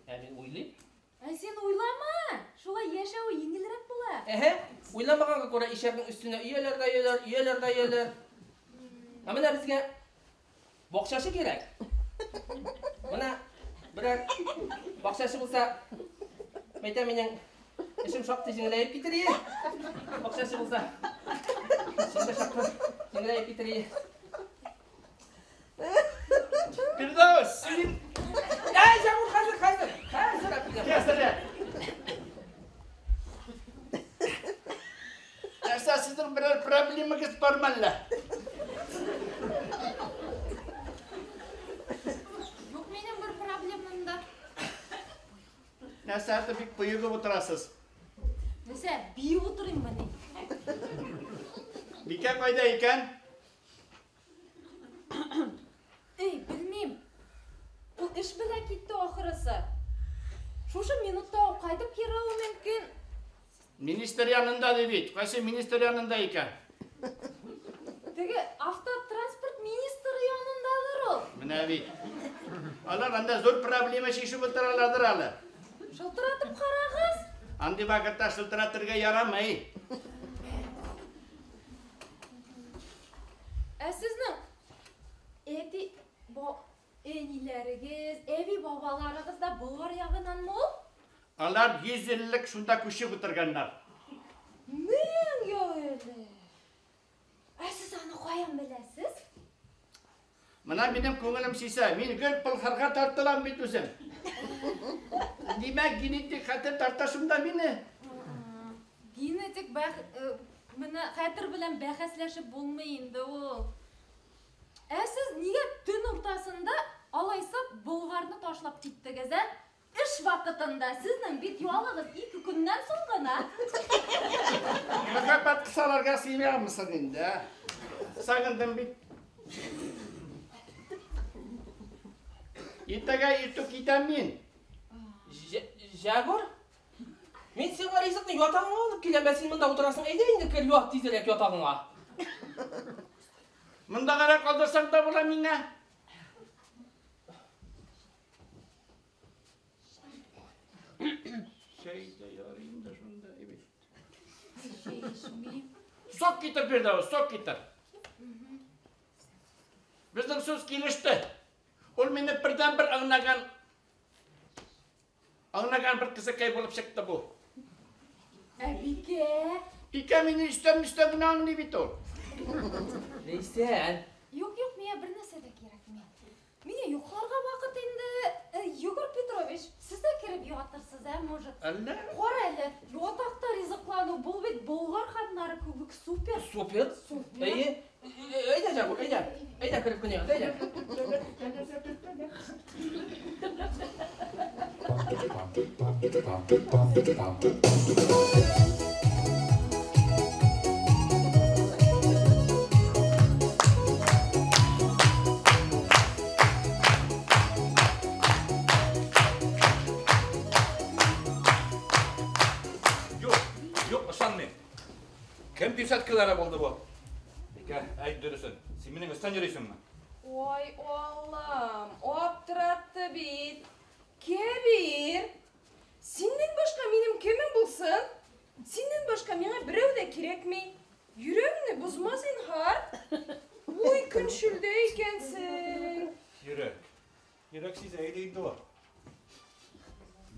Ә мин уйлыйм. Ә син уйлама, шулай яшәү җиңелрәк була. Әһә, уйламаганга күрә ишәкнең өстенә өяләр дә өяләр, өяләр дә өяләр. Ә менә безгә бакчачы кирәк. Менә берәр бакчачы булса, әйтәм, минем эшем шактый җиңеләеп китер ие. Бакчачы булса, эшем дә шактый җиңеләеп китер ие. Фирдәүс, син Әй, Җәгүр, хәзер, хәзер, хәзер алып киләм. Кәсәлә. Нәрсә, сезнең берәр проблемагыз бармы әллә? Юк, минем бер проблемам да. Нәрсә, әле бик боегып утырасыз? Нәрсә, биеп утырыйммы ни? Бикә кайда икән? Эй, белмим. Ул эш белән китте ахырысы. Шушы минутта ул кайтып керүе мөмкин. Министр янында ди бит. Кайсы министр янында икән? Теге автотранспорт министры янындадыр ул. Менә бит. Алар анда зур проблема чишеп утыралардыр әле. Шылтыратып карагыз. Андый вакытта шылтыратырга ярамый. Ә сезнең әти әниләрегез, әби бабаларыгыз да Болгар ягыннанмы ул? Алар 100 еллык шунда күчеп утырганнар. Мең ел элек. Ә сез аны каян беләсез? Менә минем күңелем сизә, мин гел Болгарга тартылам бит үзем. Димәк, генетик хәтер тарта шунда мине. Генетик менә хәтер белән бәхәсләшеп булмый инде ул. Ә сез нигә төн уртасында алайса Болгарны ташлап киттегез, ә? Эш вакытында сезнең бит ялыгыз 2 көннән соң гына. Мәхәббәт кысаларга сыймыймсың инде, ә? Сагындым бит. Иртәгә иртүк китәм мин. Җәгүр, мин сиңа ризыкны ятагыңа алып киләм, ә син монда утырасың. Әйдә инде кер, ят тизрәк ятагыңа. Монда гына калдырсаң да була миңа. Чәй дә ярый инде шунда, бит. Чәй эчмим. Сок китер, Фирдәүс, сок китер. Безнең сүз килеште. Ул мине бердән-бер аңлаган бер кызыкай булып чыкты бу. Ә Бикә? Бикә мине өстән-өстән генә аңлый бит ул. Ләйсән. Юк, юк, миңа бер нәрсә дә кирәкми. Миңа йокларга вакыт инде. Егор Петрович, сез дә кереп ятырсыз, ә, может? Әллә? Кара әле, ятакта ризыклану, бу бит Болгар ханнары кебек супер. Супер? Супер. Әйе. Әйдә, Җәгүр, әйдә. Әйдә кереп кенә ят, әйдә. Юк, юк, ышанмыйм. Кем десяткалары булды бу? Бикә, әйт дөресен. Син минем өстән йөрисеңме? Ой, Аллам, аптыратты бит. Кәбир, синнән башка минем кемем булсын? Синнән башка миңа берәү дә кирәкми. Йөрәгеңне бозма зинһар. Уй, көнчелдә икәнсең. Йөрәк. Йөрәк сизә иде инде ул.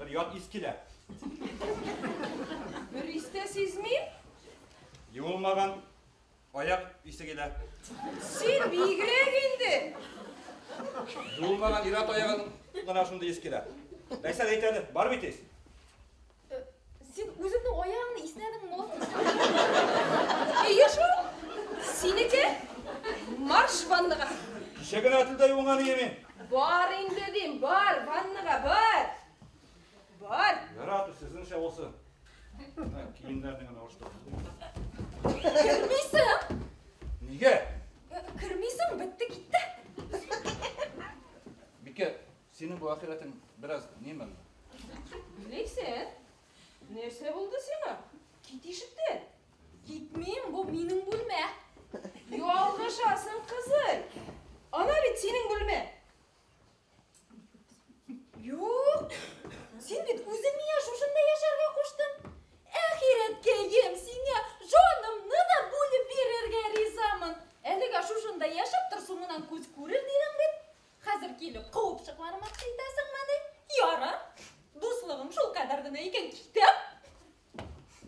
Бер ят ис килә. Бер ис тә сизмим. Юылмаган аяк исе килә. Син бигрәк инде. Юылмаган ир-ат аягын гына шундый ис килә. Ләйсән, әйт әле, бар бит ис. Син үзеңнең аягыңны иснәдеңме? Әйе шул. Синеке. Марш ваннага. Кичә генә телдә юынган идем мин. Бар инде дим, бар, ваннага, бар. Бар. Ярар, сезнеңчә булсын. Киемнәрне генә алыштыр. Кермисең? Нигә? Кермисең, бетте, китте. Бикә, синең бу ахирәтең бераз неме? Ләйсән, нәрсә булды сиңа? Кит ишектән. Китмим, бу минем бүлмә. Ялгышасың, кызый. Ана бит синең бүлмә. Юк, син бит үзең миңа шушында яшәргә куштың. Әхирәткәем, сиңа җанымны да бүлеп бирергә ризамын. Әлегә шушында яшәп тор, соңыннан күз күрер дидең бит. Хәзер килеп куып чыгармакчы итәсеңмени? Ярар, дуслыгым шул кадәр генә икән, китәм.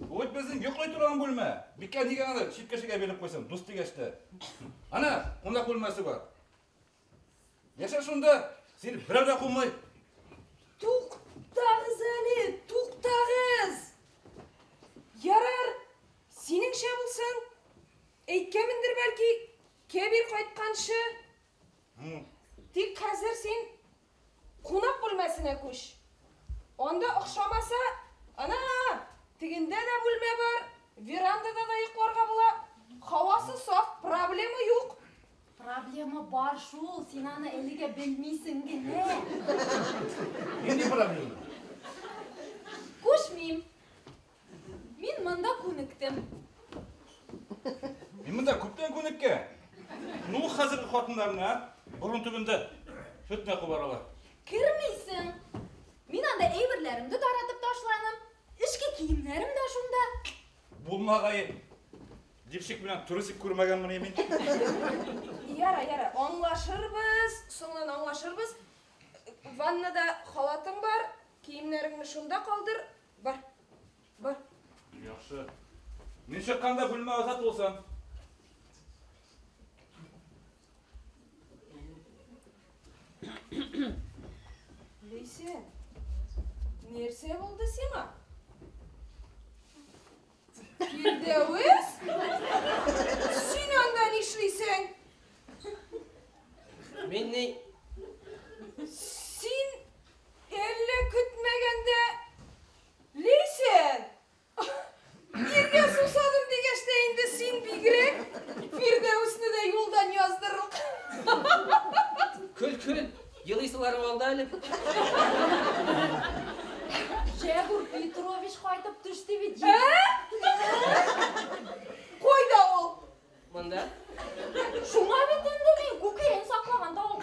Бу бит безнең йоклый торган бүлмә. Бикә нигә аны чит кешегә биреп куйсын, дус дигәч тә. Ана, кунак бүлмәсе бар. Яшә шунда, сине берәү дә кумый. Туктагыз әле, туктагыз. Ярар, синеңчә булсын. Әйткәнмендер бәлки, Кәбир кайтканчы. Тик хәзер син кунак бүлмәсенә күч. Анда охшамаса, ана, тегендә дә бүлмә бар, верандада да йокларга була. Һавасы саф, проблема юк. Проблема бар шул, син аны әлегә белмисең генә. Нинди проблема? Күчмим. Мин монда күнектем. Мин монда күптән күнеккән. Ну, хәзерге хатыннарны, а? Борын төбендә фетнә кубаралар. Кермисең. Мин анда әйберләремне таратып ташланым. Эчке киемнәрем дә шунда. Булмагае. Дипчик белән трусик күрмәгәнмен мин. Яра, яра, аңлашырбыз, соңыннан аңлашырбыз. Ваннада халатың бар, киемнәреңне шунда калдыр. Бар, бар. Яхшы. Мин чыкканда бүлмә азат булсын. Ләйсән, нәрсә булды сиңа? Фирдәвес? Син анда нишлисең? Мин ни? Син әллә көтмәгәндә Ләйсән! Иргә сусадым дигәч тә инде син бигрәк Фирдәвесне дә юлдан яздырдың. Көл, көл, елыйсыларың алды әле. Җәгүр Петрович кайтып төште бит. Ә? Кайда ул? Монда. Шуңа бит Каклаган тавык.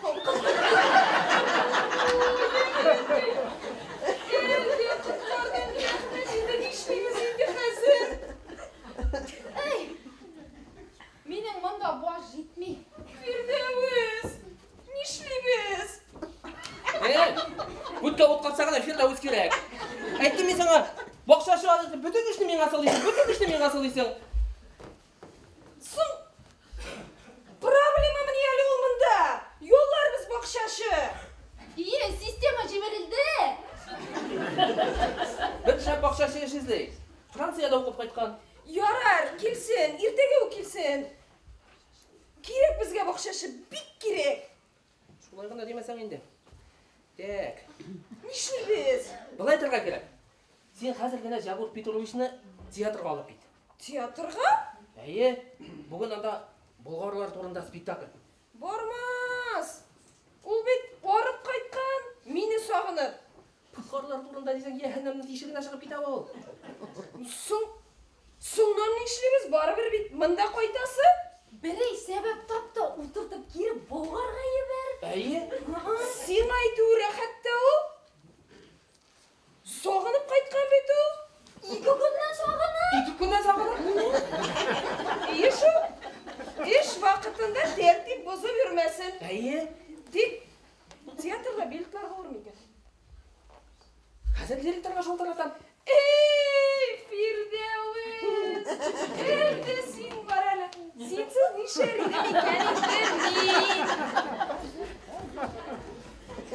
Әлдә коткардың, рәхмәт инде, нишлибез инде хәзер? Эй! Минең монда баш җитми. Фирдәвес, нишлибез? Күткә ут капса гына Фирдәвес кирәк. Әйттем мин сиңа, бакчачы алып, бөтен эшне миңа салыйсың, бөтен эшне миңа салыйсың. Соң проблемамыни әле ул монда? Юлларыбыз бакчачы. Ие, система җимерелде. Бер шәп бакчачы эш эзли. Франциядә укып кайткан. Ярар, килсен, иртәгә үк килсен. Кирәк безгә бакчачы, бик кирәк. Шулай гына димәсәң инде. Так. Нишлибез? Былай әйтергә кирәк. Син хәзер генә Җабур Петровичны театрга алып кит. Театрга? Әйе, бүген анда болгарлар турында спектакль. Бармас. Ул бит арып кайткан, мине сагынып. Болгарлар турында дисәң, җәһәннәмнең тишегенә чыгып китә ул. Соң, соңнан нишлибез? Барыбер бит монда кайтасы. Берәй сәбәп тап та утыртып кире Болгарга ебәр. Әйе. Сиңа әйтүе рәхәт тә ул. Сагынып кайткан бит ул. Ике көннән сагынып. Ике көннән сагынып. Ие шул. Эш вакытында тәртип бозып йөрмәсен. Әйе. Тик театрга билетлар булыр микән? Хәзер директорга шалтыратам. Эй, Фирдәвес! Әлдә син бар әле. Синсез нишләр идем икән инде мин?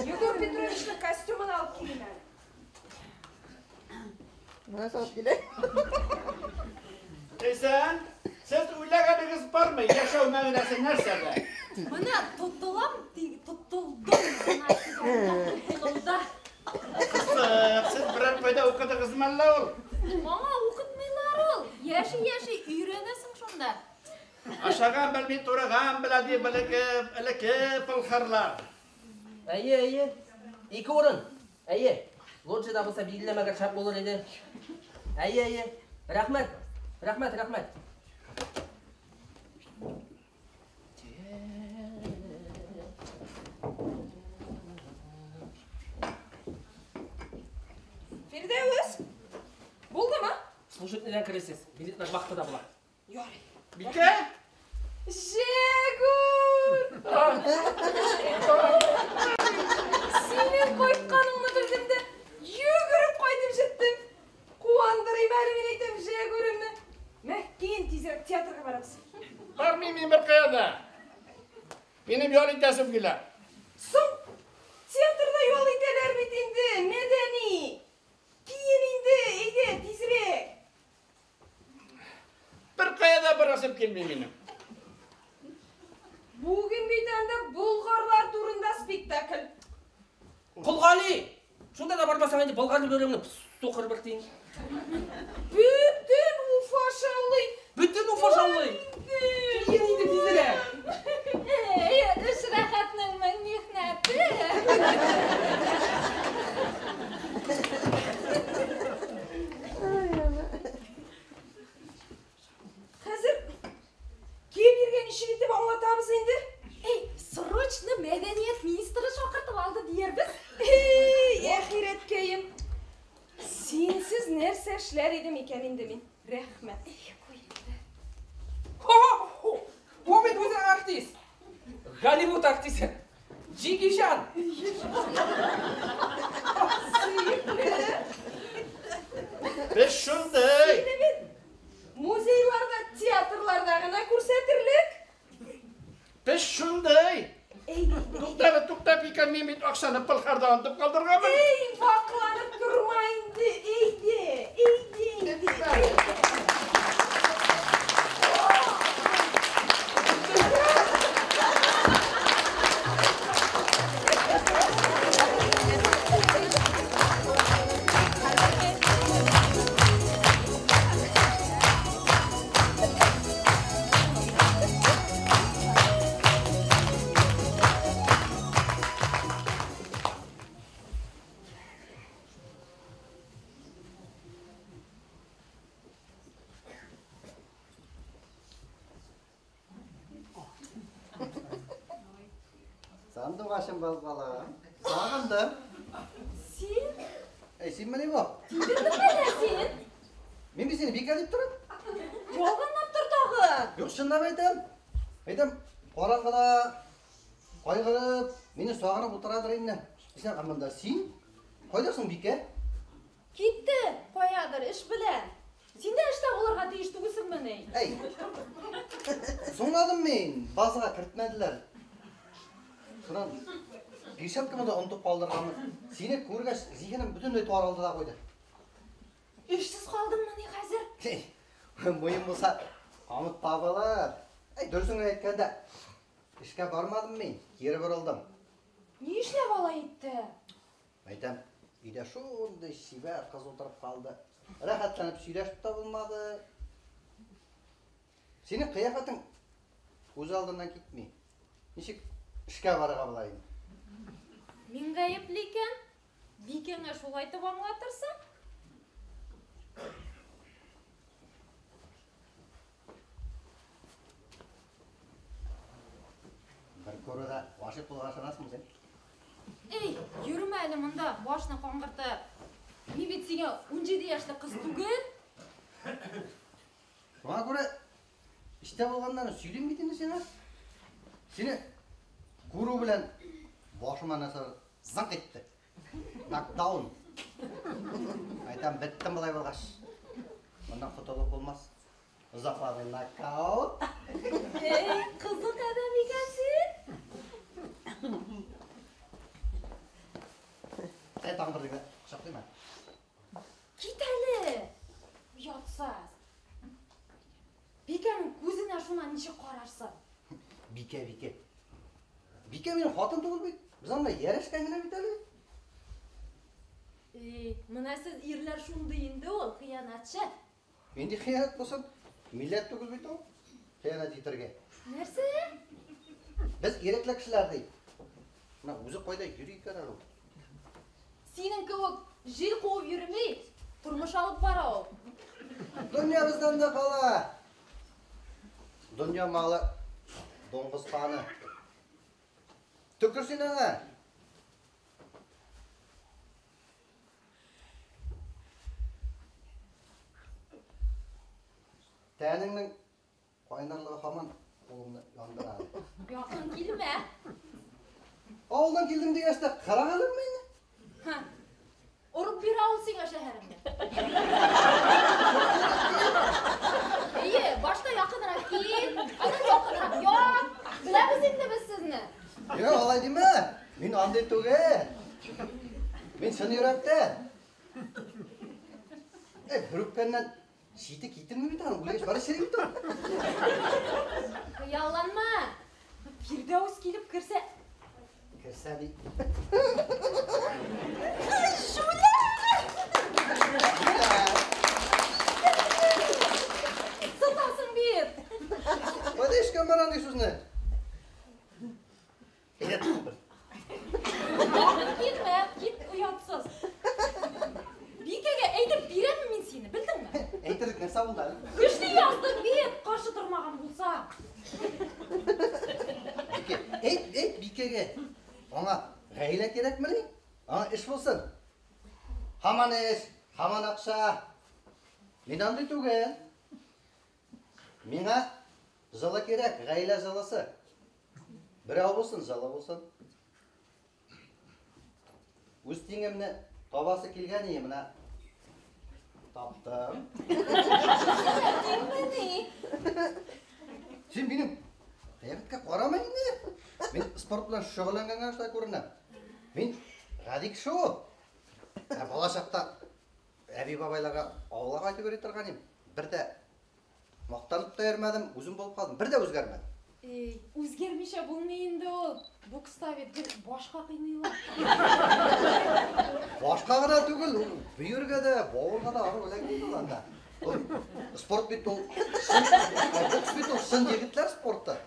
Егор Петровичның костюмын алып килим әле. Менә салып килә. Ләйсән, сез уйлаганыгыз бармы? Яшәү мәгънәсе нәрсәдә? Менә тотылам, тотылдым гына дигәндә тотылды. Кызык, сез берәр кайда укыдыгызмы әллә ул? Моңа укытмыйлар ул. Яши-яши өйрәнәсең шунда. Ашаган белми, тураган белә дип элекке пылхарлар. Әйе, әйе. Ике урын. Әйе. Лоджияда булса билгеләмәгән шәп булыр иде. Әйе, әйе. Рәхмәт. Рәхмәт, рәхмәт. Фирдәвес, булдымы? Служебныйдан керәсез. Билетлар вахтада була. Ярый. Бикә? Җәгүр! Синең кайтканыңны белдем дә, йөгереп кайтып җиттем. Куандырыйм әле мин әйтәм Җәгүремне. Мә, киен тизрәк театрга барабыз. Бармыйм мин бер кая да. Минем ял итәсем килә. Соң, театрда ял итәләр бит инде, мәдәни. Киен инде, әйдә, тизрәк. Бер кая да барасым килми минем. Бүген бит анда болгарлар турында спектакль. Кол Гали! Шунда да бармасаң инде болгар бөреңне сукыр бер тиң. Бөтен Уфа шаулый. Бөтен Уфа шаулый. Киен инде тизрәк. Эй, эш рәхәтнең мең михнәте. Хәзер Кемергә ничек итеп аңлатабыз инде? Эй, срочно мәдәният министры чакыртып алды диярбез. Эй, әхирәткәем. Синсез нәрсә эшләр идем икән инде мин? Рәхмәт. Хо-хо-хо! Бу бит үзе артист. Голливуд артисты. Джеки Чан. Сөекле. Без шундый. Сине бит музейларда, театрларда гына күрсәтерлек. Без шундый. Эй, Туктале, тукта, икән, мин бит акчаны пылхарда онытып калдырганмын. Эй, вакланып торма инде, әйдә, әйдә инде. Сандуғашым был, балам. Сағындым. Син? Эй, син мени бу? Тилердеңме әллә син? Мин бит сине Бикә дип торам. Ялганлап тор тагы. Юк, чынлап әйтәм. Әйтәм, караңгыда кайгырып, мине сагынып утырадыр инде. Дисәм, ә монда син? Кайда соң Бикә? Китте, каядыр эш белән. Син дә эштә булырга тиеш түгелсеңмени? Әй. Соңладым мин, базага кертмәделәр. Шуннан перчаткамны да онытып калдырганмын. Сине күргәч, зиһенем бөтенләй таралды да куйды. Эшсез калдыңмыни хәзер? Әй, муен булса, камыт табылыр. Әй, дөресен генә әйткәндә, эшкә бармадым мин, кире борылдым. Ни эшләп алай итте? Әйтәм, өйдә шундый чибәр кыз утырып калды. Рәхәтләнеп сөйләшеп тә булмады. Синең кыяфәтең күз алдыннан китми. Ничек эшкә барырга була инде? Мин гаепле икән, Бикәңә шулай итеп аңлатырсың? Бер күрүдә гашыйк булырга ышанасыңмы син? Эй, йөрмә әле монда, башны каңгыртып. Мин бит сиңа 17 яшьлек кыз түгел. Шуңа күрә эштә булганнарны сөйлим бит инде сиңа. Сине күрү белән башыма нәрсә зыңк итте. Нокдаун. Әйтәм, беттем болай булгач. Моннан котылып булмас. Озакламый нокаут. Эй, кызык адәм икән син. Әй, тагын бер генә кочаклыйм әле. Кит әле. Оятсыз. Бикәнең күзенә шуннан ничек карарсың? Бикә, Бикә. Бикә минем хатын түгел бит. Без анда ярәшкән генә бит әле. Эй, менә сез ирләр шундый инде ул, хыянәтче. Нинди хыянәт булсын? Милләт түгел бит ул. Хыянәт итәргә. Нәрсә? Без ирекле кешеләр ди. Менә үзе кайда йөри икән әле ул? Синең кебек җил куып йөрми, тормыш алып бара ул. Дөнья бездән дә кала. Дөнья малы дуңгыз каны. Төкер син аңа. Тәнеңнең кайнарлыгы һаман кулыңны яндыра. Якын килмә. Авылдан килдем дигәч тә кырак әле мине. Ха. Урып бирә ул сиңа шәһәреңне. Әйе, башта якынрак кил, аннан якынрак ят. Беләбез инде без сезне. Юк, алай димә. Мин андый түгел. Мин чын йөрәктән. Эй, бер үпкәннән чите китерми бит аның, үлгәч бары чери бит ул. Хыялланма. Фирдәүс килеп керсә. Керсә ди. Шүләр! Сытасың бит. Кайда ишеткән бар андый сүзне? Әйдә, тагын бер. Якын килмә, кит оятсыз. Бикәгә әйтеп бирәм мин сине, белдеңме? Әйтерлек нәрсә булды әле? Көчле яздың бит, каршы тормаган булса. Бикә, әйт, әйт Бикәгә. Аңа гаилә кирәкмени? Аңа эш булсын. Һаман эш, һаман акча. Мин андый түгел. Миңа җылы кирәк, гаилә җылысы. Берәү булсын, җылы булсын. Үз тиңемне табасы килгән ие, менә таптым. Тиңмени? Син минем кыяфәткә карама инде. Мин спорт белән шөгыльләнгәнгә шулай күренәм. Мин гади кеше ул. Ә бала чакта әби-бабайларга авылга кайтып йөри торган идем. Бер дә мактанып та йөрмәдем, үзем булып калдым. Бер дә үзгәрмәдем. Эй, үзгәрмичә булмый инде ул. Бокста бит гел башка кыйныйлар. Башка гына түгел, ул бөергә дә, бавырга да арып эләгми ул анда. Ул спорт бит ул, чын, бокс бит ул чын егетләр спорты.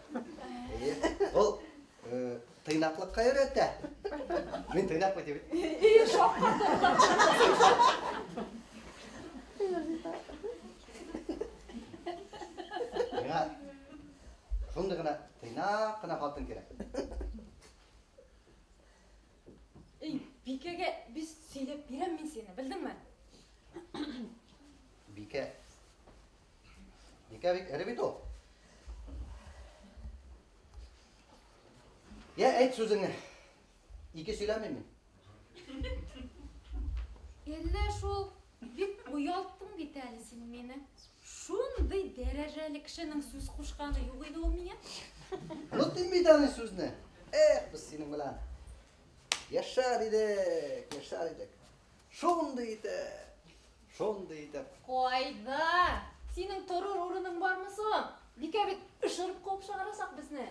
Әйе, ул тыйнаклыкка өйрәтә. Мин тыйнак бит бит. Эй, шаккатырдың. Миңа шундый гына тыйнак кына хатын кирәк. Сөйләп бирәм мин сине, белдеңме? Бикә. Бикә бик эре бит ул. Я, әйт сүзеңне. Ике сөйләмим мин. Әллә шул бик оялттың бит әле син мине. Шундый дәрәҗәле кешенең сүз кушканы юк иде ул миңа. Оныттым бит аны сүзне. Эх, без синең белән яшәр идек, яшәр идек. Шундый итеп, шундый итеп. Кайда? Синең торыр урының бармы соң? Бикә бит өшереп куып чыгарасак безне.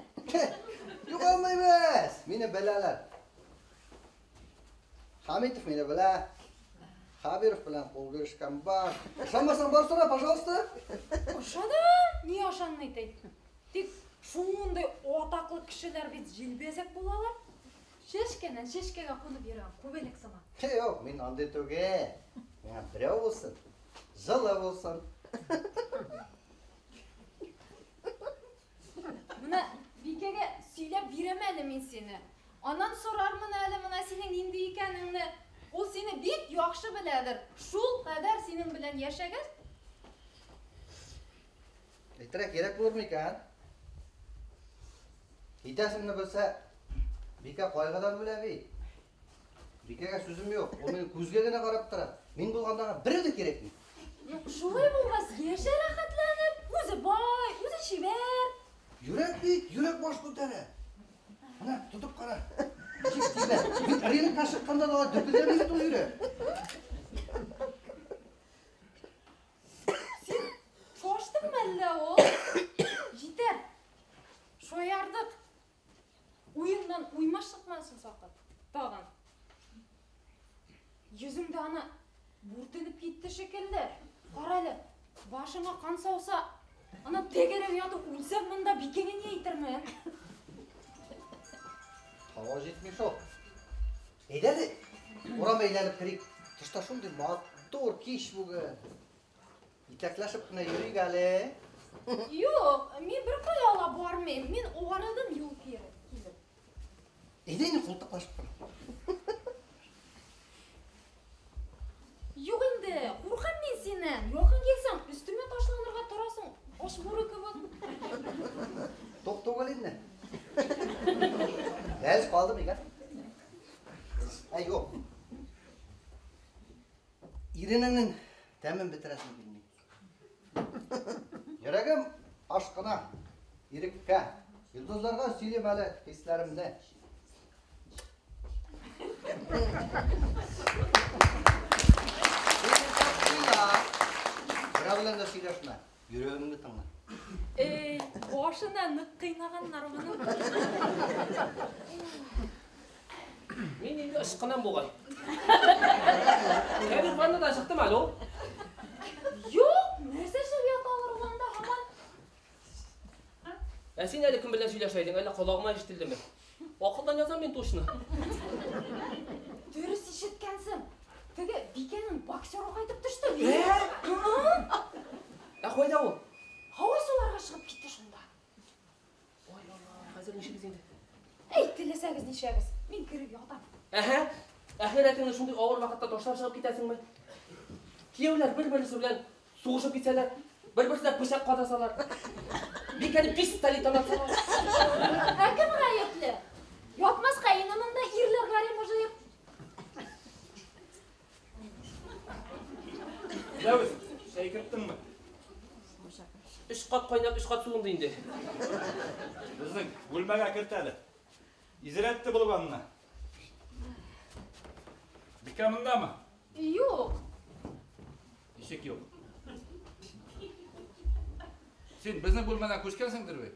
Югалмыйбыз. Мине беләләр. Хамитов мине белә. Хабиров белән кул бирешкән бар. Ышанмасаң бар сора, пожалуйста. Ышанам. Ни ышанмый ди? Тик шундый атаклы кешеләр бит җилбәзәк булалар. Чәчкәннән чәчкәгә кунып йөргән күбәләк сыман. Юк, мин андый түгел. Миңа берәү булсын, җылы булсын. Менә Бикәгә сөйләп бирәм әле мин сине. Аннан сорармын әле менә синең нинди икәнеңне. Ул сине бик яхшы беләдер. Шул кадәр синең белән яшәгәч. Әйтергә кирәк булыр микән? Китәсемне белсә, Бикә кайгыдан үлә бит. Бикәгә сүзем юк. Ул минем күзгә генә карап тора. Мин булганда аңа бере дә кирәкми. Ну, шулай булгач, яшә рәхәтләнеп, үзе бай, үзе чибәр. Йөрәк бит, йөрәк баш күтәрә. Менә, тотып кара. Ничек тибә. Мин рынокка чыкканда да алай дөпелдәми бит ул йөрәк. Син шаштыңмы әллә ул? Җитәр. Шаярдык. Уеннан уймаш чыкмасын сакын. Тагын. Йөзеңдә ана бүртенеп китте шикелле. Кара әле, башыңа кан сауса, ана тәгәрәп ятып үлсәң монда бикәңә ни әйтермен? Һава җитми шул. Әйдә әле, урам әйләнеп керик. Тышта шундый матур кич бүген. Итәкләшеп кенә йөрик әле. Юк, мин бер кая ла бармыйм. Мин арыдым юл килеп. Әйдә инде култыклашып кына. Юк инде, куркам мин синнән. Якын килсәң, өстемә ташланырга торасың, аш бүре кебек. Тук түгел инде. Әз калды микән? Әй, юк. Иренеңнең тәмен бетерәсем килми. Йөрәгем ашкына, иреккә. Йолдызларга сөйлим әле хисләремне. Берәү белән дә сөйләшмә, йөрәгеңне тыңла. Эй, башына нык кыйнаганнар моны. Мин инде ышкынам бугай. Кәбир ваннадан чыктым әле ул. Юк, нәрсә эшләп яталар ул анда һаман? Ә син әле кем белән сөйләшә идең? Әллә колагыма ишетелдеме? Акылдан язам мин точно. Дөрес ишеткәнсең. Теге Бикәнең боксеры кайтып төште. Ә? Ә кайда ул? Һава суларга чыгып китте шунда. Ой, Алла, хәзер нишлибез инде? Әй, теләсәгез нишләгез. Мин кереп ятам. Әһә, әхирәтеңне шундый авыр вакытта ташлап чыгып китәсеңме? Кияүләр бер-берсе белән сугышып китсәләр, бер-берсенә пычак кадасалар, Бикәне пистолеттан атсалар. Ә кем гаепле? Ятмаска инде монда ирләр гаремы җыеп. Дәвис, чәй керттеңме? Өч кат кайнап, өч кат суынды инде. Безнең бүлмәгә керт әле. Изрәтте булып анны. Бикә мондамы? Юк. Ничек юк? Син безнең бүлмәдән күчкәнсеңдер бит?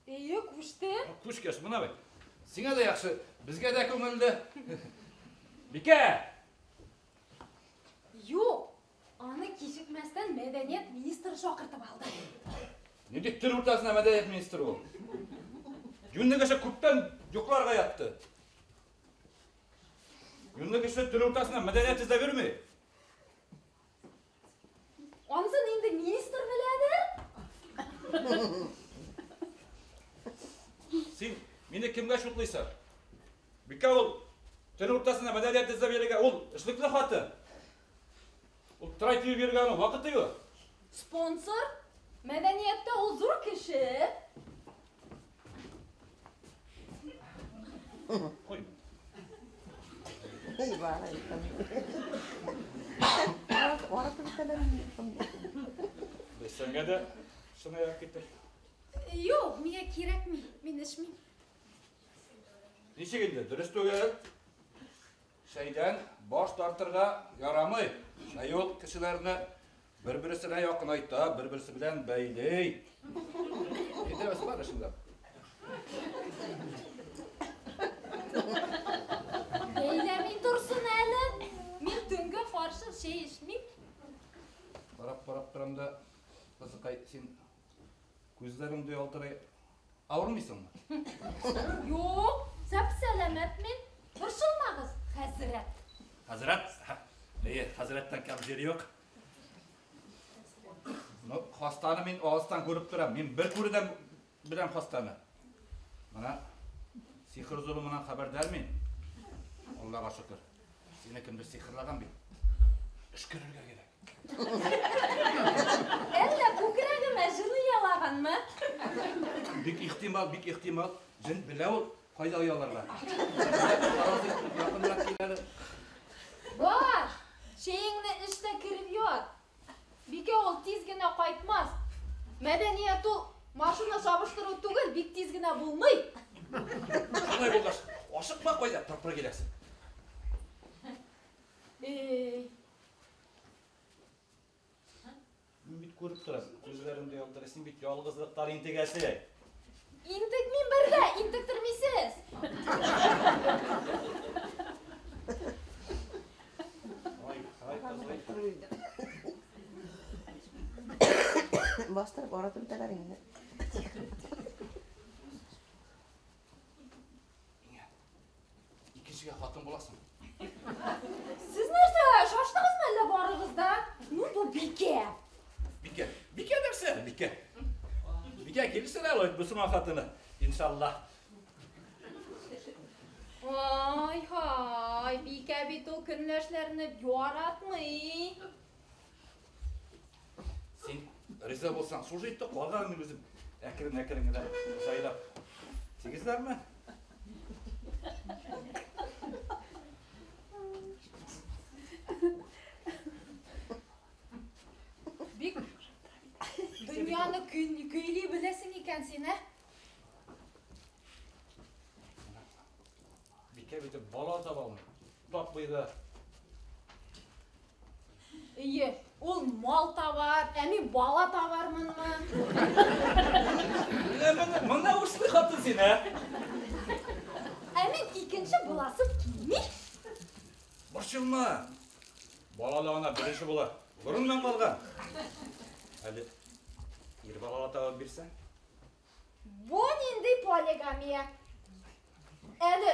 Әйе, күчтем. Күчкәч, менә бит. Сиңа да яхшы, безгә дә күңелле. Бикә! Юк, аны кичекмәстән мәдәният министры чакыртып алды. Нинди төн уртасына мәдәният министры ул? Юньле кеше күптән йокларга ятты. Юньле кеше төн уртасына мәдәният эзләп йөрми. Анысын инде министр беләдер. Син мине кемгә шутлыйсың? Бикә ул Төн уртасында мәҙәниәт эҙләп йөрөргә ул эшлекле хатын. Ул трай тибеп йөрөргә уның ваҡыты юҡ. Спонсор? Мәҙәниәттә ул ҙур кеше. Ҡуй. Бесәнгә дә шыны китер. Юҡ, миңә кәрәкмәй, мин эсмәйем. Нисек инде, дөрөҫ түгел. Шәйҙән баш тартырға ярамай. Шәй ул кешеләрне бер-береһенә яҡынайта, бер-береһе белән бәйләй. Әйҙә, бар эшендә. Бәйләмәй торһон әле. Мин төнгә ҡаршы шәй эсмәйем. Ҡарап-ҡарап торам да, ҡыҙыҡай, һин күҙҙәреңде ялтырай ауырмайһыңмы? Юҡ, сәп-сәләмәт мин. Борсолмағыҙ, хәҙрәт. Хәҙрәт? Эйе, хәҙрәттән кәм ер юҡ. Ну, хастаны мин алыҫтан күреп торам. Мин бер күреүҙән беләм хастаны. Мына сихыр золомынан хәбәрҙар мин. Аллаға шөкөр. Һине кемдер сихырлаған бит. Өшкөрөргә кәрәк. Әллә күкрәгемә җен оялағанмы? Бик ихтимал, бик ихтимал. Җен белә ул ҡайҙа ояларға. Яҡыныраҡ кил әле. Бар, шәйеңде эш тә кереп ят. Бикә ул тиҙ генә ҡайтмаҫ. Мәҙәниәт ул машина сабыштырыу түгел, бик тиҙ генә булмай. Шулай булғас, ашыҡма ҡайҙа, тырпыр киләсең. Эй. Мин бит күреп торам, күҙҙәреңде ялтырай, һин бит ялғыҙлыҡтан интегәсең. Интекмим бер ҙә, интектермәйһегеҙ. Ай, ай, ҡыҙый. Бастырып оратып бөтәләр инде. Миңә икенсегә ҡатын буласың. Һеҙ нәрсә, шаштығыҙмы әллә барығыҙ ҙа? Ну, был Бикә. Бикә, Бикә нәрсә? Бикә. Бикә килсен әле, мосолман ҡатыны, иншалла. Ай, һай, Бикә бит ул көнләшләрне яратмай. Һин риза булһаң, шул итте ҡалған мин үҙем әкрен-әкрен генә җайлап. Тигеҙләрме? Бик донъяны көйли беләсең икән син, ә? Бикә бит бала таба алмай. Тапмай ҙа. Эйе, ул мал табар, ә мин бала табармынмы? Менә бында ушлы хатын син, ә? Ә мин икенсе буласым килмәй. Борсолма. Балалы ана беренсе була. Бороннан ҡалған. Әле ир балалы табып бирсәң? Бу ниндәй полигамия? Әле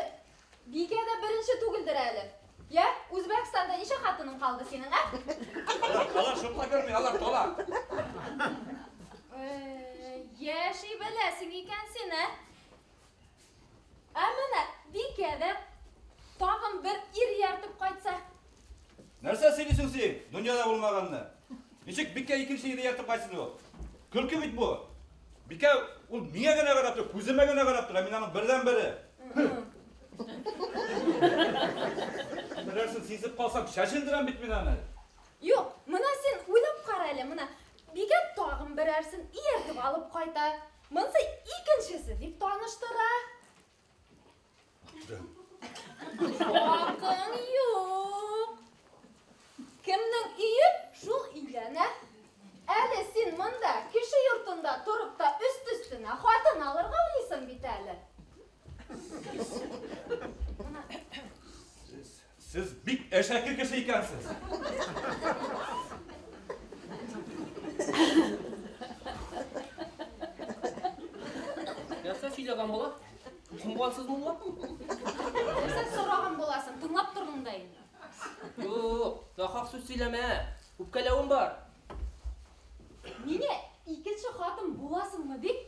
Бикә дә беренсе түгелдер әле. Я, Үзбәкстанда нисә хатының ҡалды һинең, ә? Алар шутла күрмәй, алар тола. Йәши беләсең икән син, ә? Ә менә Бикә дә тағын бер ир ияртеп ҡайтса. Нәрсә һөйләйһең һин? Донъяла булмағанны. Нисек Бикә икенсе ирҙе ияртеп ҡайтһын ул? Көлкө бит бу. Бикә ул миңә генә ҡарап тора, күҙемә генә ҡарап тора. Мин уның берҙән-бере. Берәрсен сисеп ҡалсам, шәшелдерәм бит мин аны. Юҡ, мына һин уйлап ҡара әле, мына Бикә тағын берәрсен ияртеп алып ҡайта. Быныһы икенсеһе тип таныштыра. Хаҡың юҡ. Кемдең өйө, шул өйләнә. Әле һин мында кеше йортонда тороп та өҫт-өҫтөнә ҡатын алырға уйлайһың бит әле. Һеҙ бик әшәке кеше икәнһегеҙ. Нәрсә һөйләгән була? Ҡомғанһыҙ мулла? Нәрсә һораған буласың? Тыңлап торҙоң да инде. Юҡ, нахаҡ һүҙ һөйләмә. Үпкәләүем бар. Миңә икенсе ҡатын буласыңмы бит?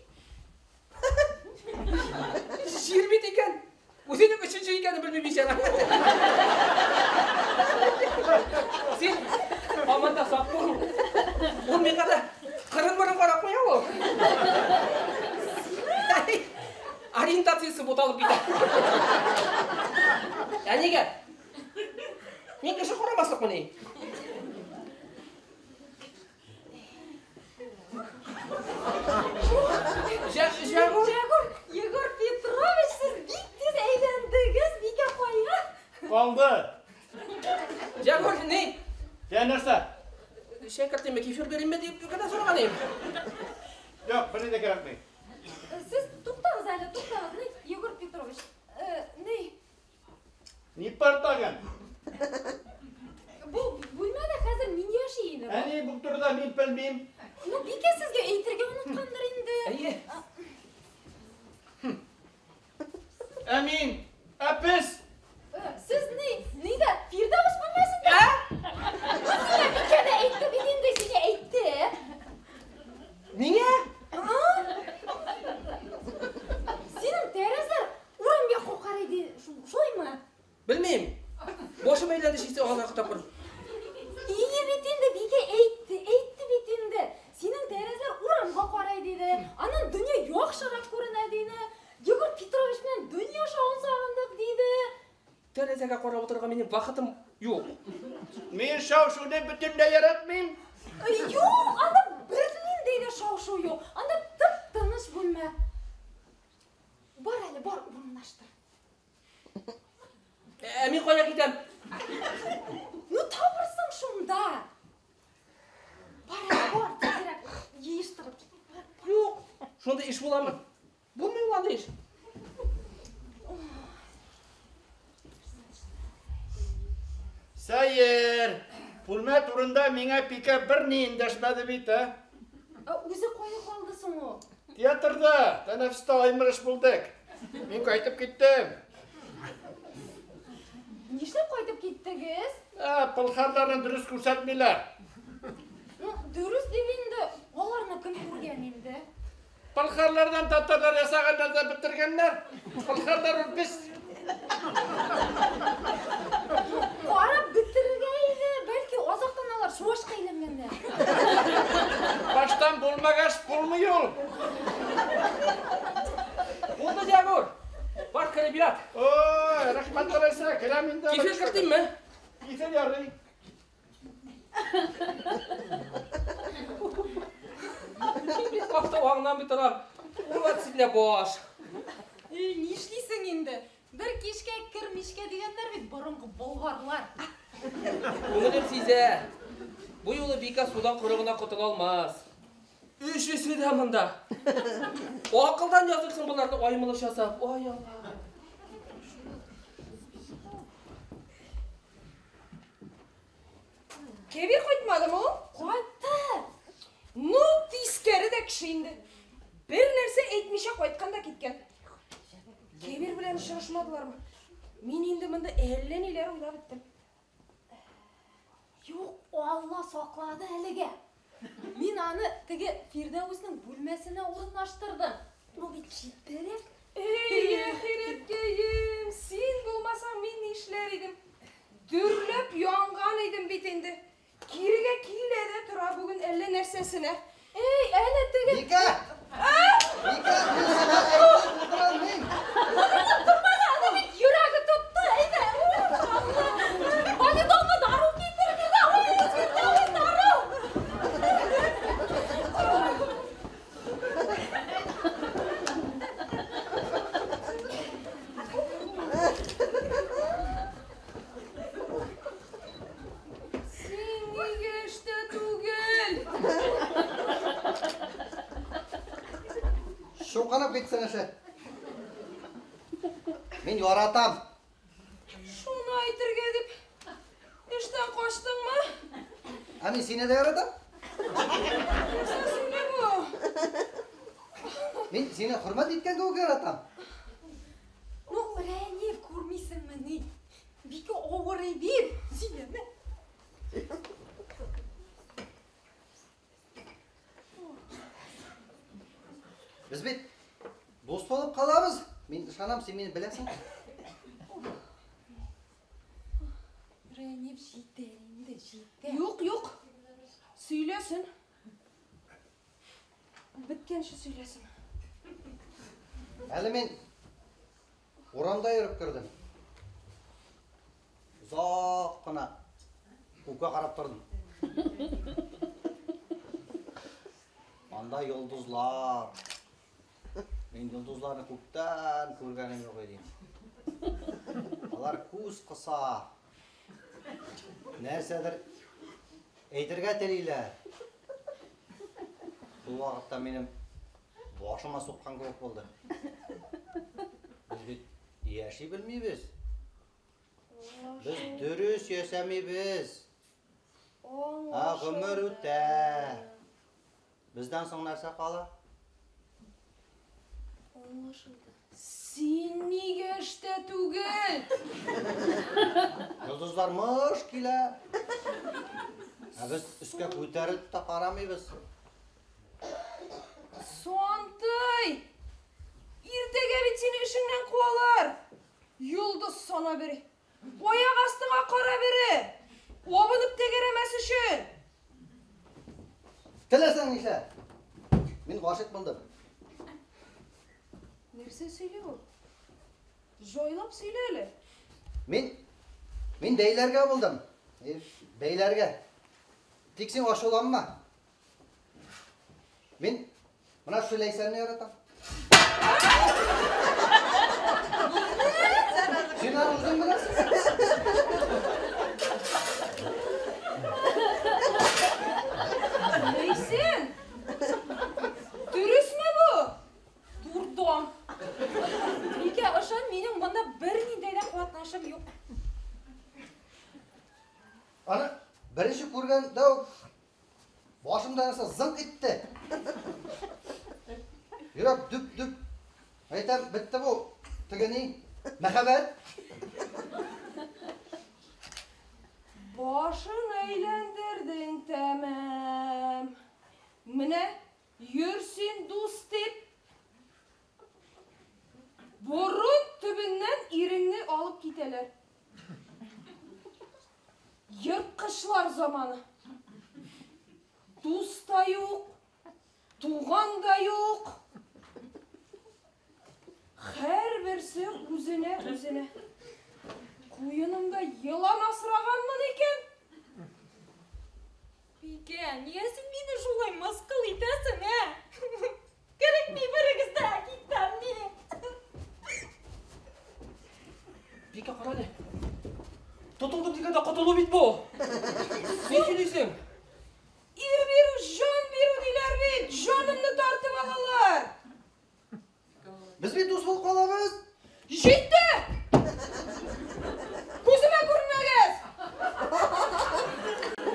Жир бит икән. Үҙенең өсөнсө икәнен белмәй бисара. Син һаман да саҡ бул. Ул миңә лә ҡырын-мырын ҡарап ҡуя ул. Ориентациясы буталып китә. Ә нигә? Мин кеше ҡарамаслыҡмы ни? Җәгүр, Егор Петрович, сез бик тиз әйләндегез, Бикә кая? Калды. Җәгүр, ни? Я нәрсә? Чәй кертимме, кефир биримме дип кенә сораган идем. Юк, берни дә кирәкми. Сез туктагыз әле, туктагыз, ни, Егор Петрович. Ни? Ни бар тагын? Бу бүлмәдә хәзер мин яши инем. Әни, бу турыда мин белмим. Ну, Бикә сезгә әйтергә оныткандыр инде. Әйе. Ә мин, ә без? Сез ни, нидә? Фирдәүс бүлмәсендә? Ә? Сиңа Бикә дә әйтте бит инде, сиңа әйтте. Миңа? Синең тәрәзәләр урам якка карый ди, шулаймы? Белмим. Башым әйләнде чисте азакы тапкыр. Ие бит инде, Бикә әйтте, әйтте бит инде. Синең тәрәзәләр урамга карый диде. Аннан дөнья яхшырак күренә диде. Егор Петрович белән дөнья шавын сагындык диде. Тәрәзәгә карап утырырга минем вакытым юк. Мин шау-шуны бөтенләй яратмыйм. Юк, анда бернинди дә шау-шу юк. Анда тып-тыныч бүлмә. Бар әле, бар, урынлаштыр. Ә мин кая китәм? Ну, табырсың шунда. Бар әле, бар, тизрәк йыештырып. Юк, шунда эш буламы? Булмый ул андый эш. Сәер, бүлмә турында миңа Бикә берни эндәшмәде бит, ә? Ә үзе кая калды соң ул? Театрда, тәнәфестә аймырыш булдык. Мин кайтып киттем. Нишләп кайтып киттегез? Ә, пылхарларны дөрес күрсәтмиләр. Ну, дөрес дип инде, аларны кем күргән инде? Пылхарлардан татарлар ясаганнар да бетергәннәр. Пылхарлар ул без. Карап бетерергә иде, бәлки азактан алар чуашка әйләнгәннәр. Баштан булмагач булмый ул. Булды, Җәгүр. Бар, кереп ят. Ой, рәхмәт алайса, керәм инде. Кефир кертимме? Кефир ярый. Бик каты аңнан бит торам. Урат синдә баш. Эй, нишлисең инде? Бер кичкә кер мичкә дигәннәр бит борынгы болгарлар. Күңелем сизә. Бу юлы Бикә судан коры гына котыла алмас. Өчесе дә монда. Акылдан язырсың боларны аймылыш ясап. Ай Алла. Кәбир кайтмадымы ул? Кайтты. Ну, тискәре дә кеше инде. Бер нәрсә әйтмичә кайткан да киткән. Кәбир белән очрашмадылармы? Мин инде монда әллә ниләр уйлап беттем. Юк, Алла саклады әлегә. Мин аны теге Фирдәүснең бүлмәсенә урынлаштырдым. Ул бит читтәрәк. Эй, әхирәткәем, син булмасаң мин нишләр идем? Дөрләп янган идем бит инде. Кирегә килә дә тора бүген әллә нәрсәсенә. Эй, әле теге Бикә! Бикә, мин сиңа әйтеп утырам мин. Тормады, аны бит йөрәге тотты. Әйдә, Алла. Валидолны дару китер, Фирдәүс, Фирдәүс, дару. Син нигә эштә түгел? Чукынып китсен эше. Мин яратам. Шуны әйтергә дип эштән качтыңмы? Ә мин сине дә яратам. Нәрсә сөйли бу? Мин сине хөрмәт иткән кебек яратам. Ну, Рәниф, күрмисеңме ни? Бик авырый бит. Сөйләмә. Без бит дус булып калабыз. Мин ышанам, син мине беләсең. Мөниф, җитәр инде, җитәр. Юк, юк. Сөйләсен. Беткәнче сөйләсен. Әле мин урамда йөреп кердем. Озак кына күккә карап тордым. Анда йолдызлар. Мин йолдызларны күптән күргәнем юк иде. Алар күз кыса. Нәрсәдер әйтергә телиләр. Шул вакытта минем башыма суккан кебек булды. Без бит яши белмибез. Без дөрес яшәмибез. Ә гомер үтә. Бездән соң нәрсә кала? Аңлашылды. Син нигә эштә түгел? Йолдызлар мыш килә. Ә без өскә күтәрелеп тә карамыйбыз. Сантый! Иртәгә бит сине эшеңнән куалар. Йолдыз сана бери. Аяк астыңа кара бире. Абынып тәгәрәмәс өчен. Теләсәң нишлә. Мин гашыйк булдым. Нәрсә сөйли ул? Җайлап сөйлә әле. Мин бәйләргә булдым. Бәйләргә. Тик син ачуланма. Мин менә шул Ләйсәнне яратам. Син аны үзең беләсең. Ләйсән! Дөресме бу? Дурдом. Бикә, ышан, минем монда бернинди дә катнашым юк. Аны беренче күргәндә үк башымда нәрсә зыңк итте. Йөрәк дөп-дөп. Әйтәм, бетте бу. Теге ни? Мәхәббәт. Башын әйләндердең тәмам. Менә йөр син дус дип. Борын төбеннән иреңне алып китәләр. Ерткычлар заманы. Дус та юк, туган да юк. Һәрберсе үзенә үзенә. Куенымда елан асраганмын икән. Бикә, нигә син мине шулай мыскыл итәсең, ә? Кирәкми берегез дә, китәм мин. Бикә, кара әле. Тотылдым дигәндә котылу бит бу. Ни сөйлисең? Ир бирү, җан бирү диләр бит. Җанымны тартып алалар. Без бит дус булып калабыз. Җитте! Күземә күренмәгез!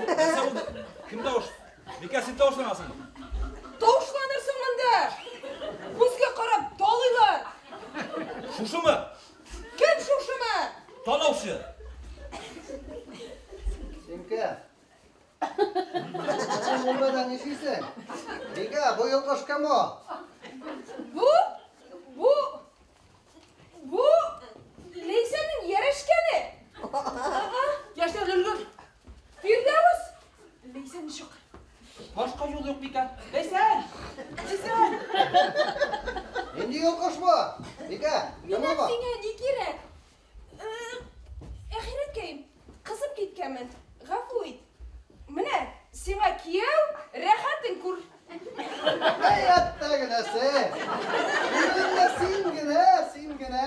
Нәрсә булды? Кем тавыш? Бикә, син тавышланасыңмы? Тавышланырсың монда! Күзгә карап талыйлар! Шушымы? Кем шушымы? Талаучы. Син кем? Син бүлмәдә нишлисең? Бикә, бу йолкыш кем ул? Бу Ләйсәннең ярәшкәне. Яшьләр өлгер. Фирдәвес! Ләйсәнне чакыр. Башка юл юк, Бикә. Ләйсән! Ләйсән! Нинди йолкыш бу? Бикә, кем Миннән ул бу? сиңа ни кирәк? Әхирәткәем, кызып киткәнмен. Гафу ит. Менә сиңа кияү, рәхәтен күр. Әй, әттә генәсе. Күңелеңдә син генә, син генә.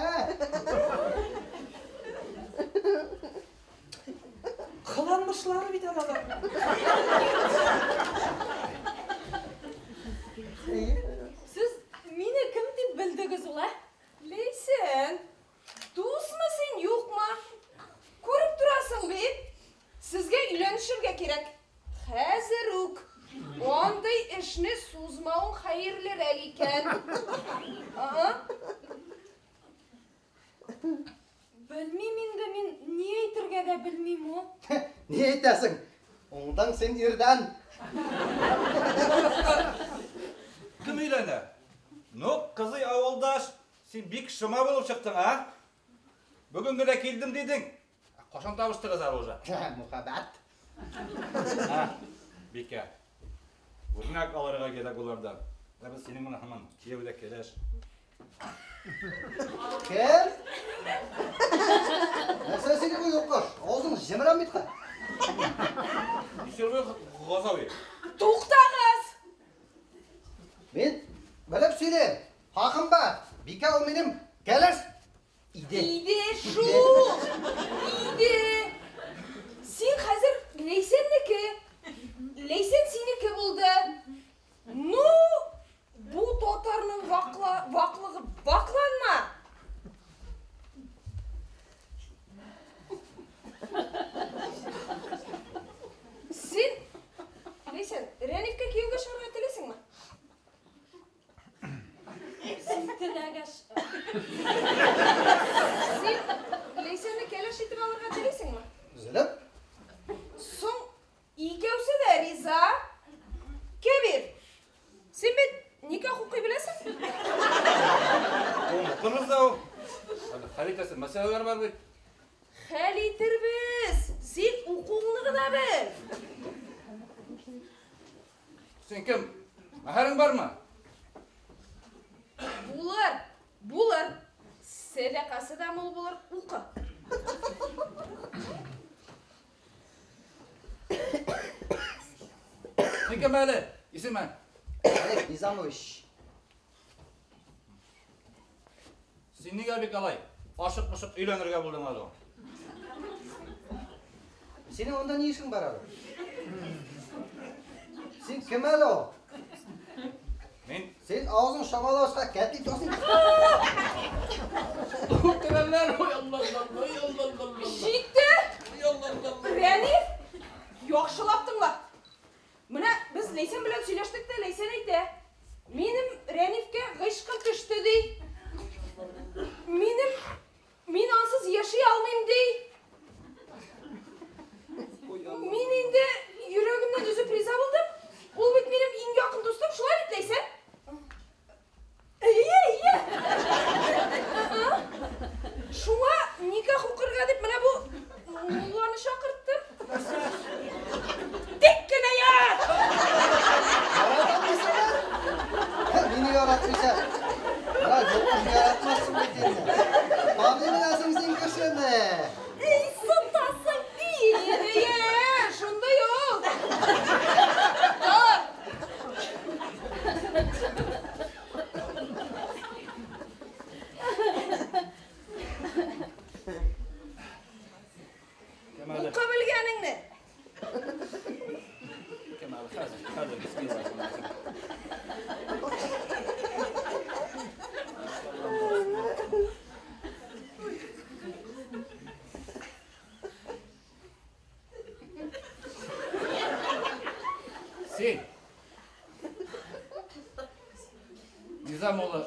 Кыланмышлары бит алар. Сез мине кем дип белдегез ул, ә? Ләйсән, дусмы син, юкмы? Күреп торасың бит. Сезгә өйләнешергә кирәк. Хәзер үк. Андый эшне сузмавың хәерлерәк икән. Аа. Белмим инде мин, ни әйтергә дә белмим ул. Ни әйтәсең? Уңдың син ирдән. Кем өйләнә? Ну, кызый авылдаш, син бик шома булып чыктың, а? Бүген генә килдем дидең. Ҡасан табыштығыҙ әле уже? Мөхәббәт. Бикә. Үрнәк алырға кәрәк уларҙан. Ә беҙ һинең менән һаман кейәү ҙә кәләш. Кем? Нәрсә һинең был йолҡош? Ауыҙың емерәм бит. Нисек Ғазауи? Туҡтағыҙ! Мин белеп һөйләйем. Хаҡым бар. Бикә ул минең кәләш иде. Иде шул. Иде. Син хәҙер Ләйсәннеке. Ләйсән синеке булды. Ну, бу татарның ваҡлығы ваҡланма. Син, Ләйсән, Рәнифкә кейәүгә сығырға теләйһеңме? Син теләгәс. Син Ләйсәнне кәләш итеп алырға теләйһеңме? Өзелеп. Соң икәүсе дә риза. Кәбир, син бит никах уҡый беләсең? Уҡырбыҙ ҙа ул. Әле хәл итәсе мәсьәләләр бар бит. Хәл итербеҙ. Син уҡыуыңды ғына бел. Син кем? Мәһәрең бармы? Булыр, булыр. Сәҙәҡәсе ҙә мул булыр, уҡы. Һин кем әле? Исеме? Олег Низамович. Син нигә бик алай ашыҡ-пошыҡ өйләнергә булдың әле? Синең унда ни эшең бар әле? Син кем әле ул? Мин. Син ауыҙың шамалашҡа кәтли тосың. Үтерәләр, ой Алла, ой Алла, Алла. Җитте! Ой Алла, Алла. Рәниф, яҡшылап тыңла. Менә беҙ Ләйсән белән һөйләштек тә, Ләйсән әйтә. Минем Рәнифкә ғишҡым төштө ди. Мин ансыз йәшәй алмыйм ди. Мин инде йөрәгемдән өзеп риза булдым. Ул бит минем иң яҡын дуҫтым, шулай бит, Ләйсән? Эйе, эйе. Шуңа никах уҡырға дип менә бу мулланы шаҡырттым. Тик кенә ят! Мине яратмыйсың. Менә йолҡош яратмаҫһың бит инде. Таный беләсең син кешене. Эй, сатасың. Эйе, шундай ул. Тор. Кем әле? Уҡы белгәнеңде. Кем әле? Хәҙер, хәҙер, бисмилла. Син. Низам улы.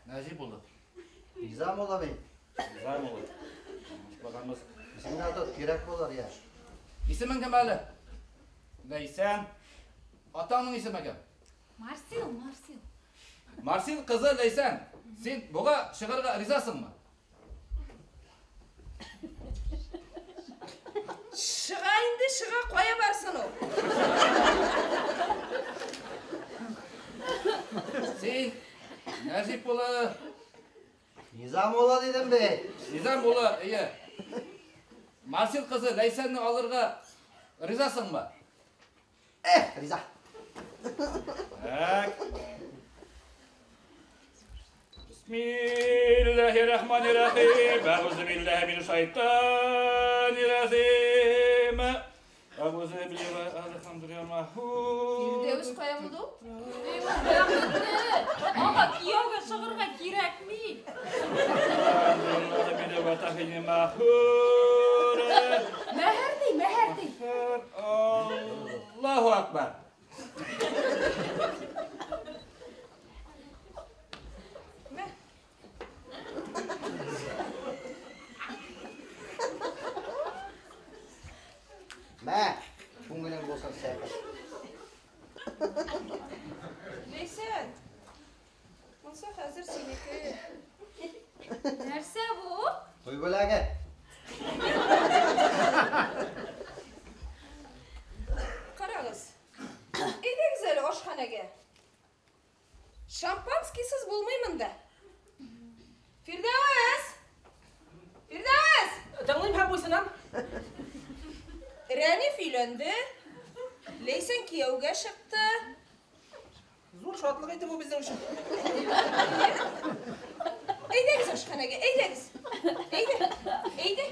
Нәжип улы. Низам улы мин. Низам улы. Бағамыз. Исемеңде атау кәрәк булыр, йә. Исемең кем әле? Ләйсән. Атаңның исеме кем? Марсил, Марсил. Марсил ҡыҙы Ләйсән. Син быға сығырға ризаһыңмы? Сыға инде, сыға, ҡая барсын ул? Син Нәжип улы. Низам улы тинем бит. Низам улы, эйе. Марсил ҡыҙы Ләйсәнне алырға ризаһыңмы? Эх, риза. Так. Бисмиллахир-рахманир-рахим. Әғузу биллахи минәш-шайтанир-рajim. Әғузу биллахи алхамдулиллахи. Фирдәүес ҡая булды ул? Эй, ул бәхетле. Аңа кейәүгә сығырға кәрәкмәй. Мәһәр ти, мәһәр ти. Аллаһу акбар. Мә, күңелең булсын сәкер. Ләйсән, монсы хәҙер синеке. Нәрсә бу? Туй Бүләге. Ҡарағыҙ. Әйҙәгеҙ әле ашханәгә. Шампанскийсыз булмай бында. Фирҙәүес! Фирҙәүес! Тыңлайым һәм буйһонам. Рәниф өйләнде. Ләйсән кейәүгә сыҡты. Ҙур шатлыҡ инде был беҙҙең өсөн. Әйҙәгеҙ ашханәгә, әйҙәгеҙ. Әйҙә, әйҙә.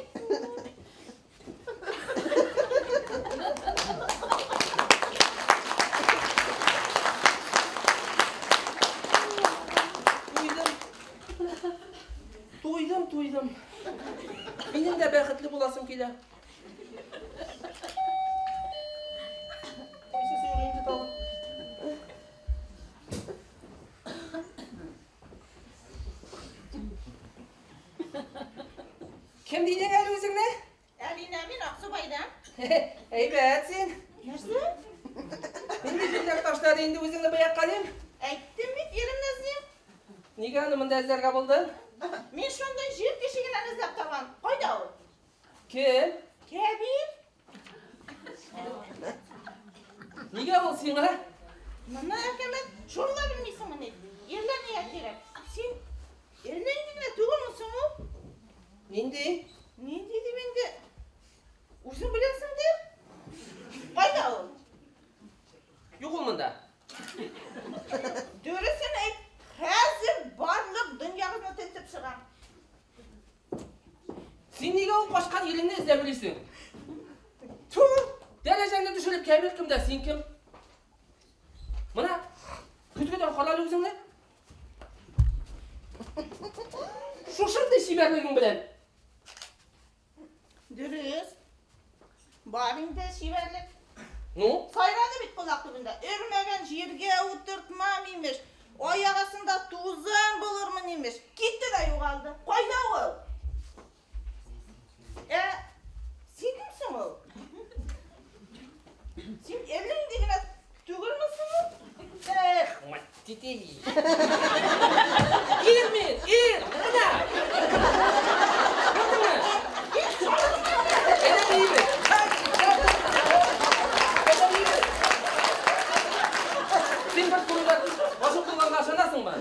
Туйҙым. Туйҙым, туйҙым. Минең дә бәхетле буласым килә. Ҡайсыһы юҡ инде тағы? Кем тинең әле үҙеңде? Әлинә, мин Аҡсубайҙан. Әйбәт һин. Нәрсә? Ниндәй җилләр ташлады инде үҙеңде был яҡҡа тим? Әйттем бит, иремде эҙләйем. Нигә аны бында эҙләргә булдың? Мин шундай җир тишегенән эҙләп табам. Ҡайҙа ул? Кем? Кәбир. Нигә ул сиңа? Мына әкәмәт, шуны ла белмәйһеңме ни? Ирләр нигә кәрәк? Син әллә нинди генә түгелме соң ул? Нинди? Нинди дип инде? Үзең беләсең дә. Ҡайҙа ул? Юҡ ул мында. Дөрөҫөн әйт. Хәҙер барлыҡ донъябыҙны тентеп сығам. Һин нигә ул ҡасҡан иреңде эҙләп йөрөйһөң? Ту, дәрәжәңде төшөрөп Кәбир кем дә, һин кем? Мына, көҙгөҙән ҡара әле үҙеңде. Шушындай сибәрлегең белән. Дөрөҫ. Бар инде сибәрлек. Ну? Сайраны бит ҡолаҡ төбөндә. Өрмәгән ергә ултыртмам имеш. Аяҡ аҫтында туҙан булырмын имеш. Китте лә юғалды. Ҡайҙа ул? Һин кемсең ул? Һин әллә ниндәй генә түгелме соң ул? Эх, мать тетей. Ир мин, ир, бына. Күрҙеңме? Әйҙә бейебеҙ. Әйҙә бейебеҙ. Һин бер күрүҙә ғашиҡ булғанға ышанаһыңмы?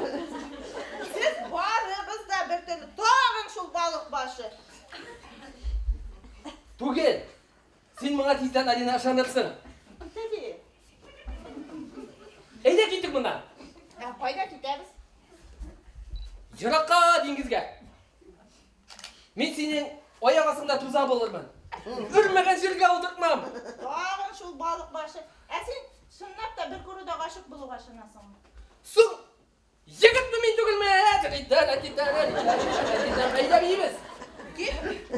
Һеҙ барығыҙ ҙа бер төрлө. Тағын шул балыҡ башы. Түгел. Һин миңә тиҙҙән Алина ышанырһың. Тәби. Әйҙә киттек бынан. Ҡайҙа китәбеҙ? Йыраҡҡа, диңгеҙгә. Мин һинең аяҡ аҫтыңда туҙан булырмын. Өрмәгән ергә ултыртмам. Тағын шул балыҡ башы. Ә һин чынлап та бер күрүҙә ғашиҡ булыуға ышанаһыңмы? Соң, егетме мин түгелме? Әйҙә бейебеҙ. Кит,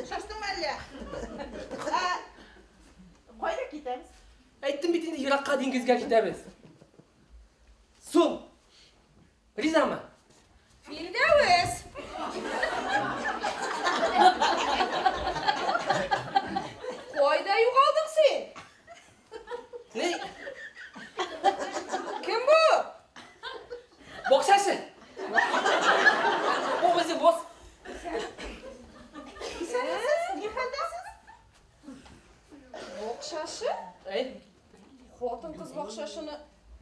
шаштыңмы әллә? Ҡайҙа китәбеҙ? Әйттем бит инде, йыраҡҡа, диңгеҙгә китәбеҙ. Соң, ризамы? Фирҙәүес! Ҡайҙа юғалдың һин? Ни? Кем был? Баҡсасы. Был беҙҙең босс. Иҫәнмеһегеҙ? Ни хәлдәһегеҙ? Баҡсасы? Әй. Ҡатын-ҡыҙ баҡсашыны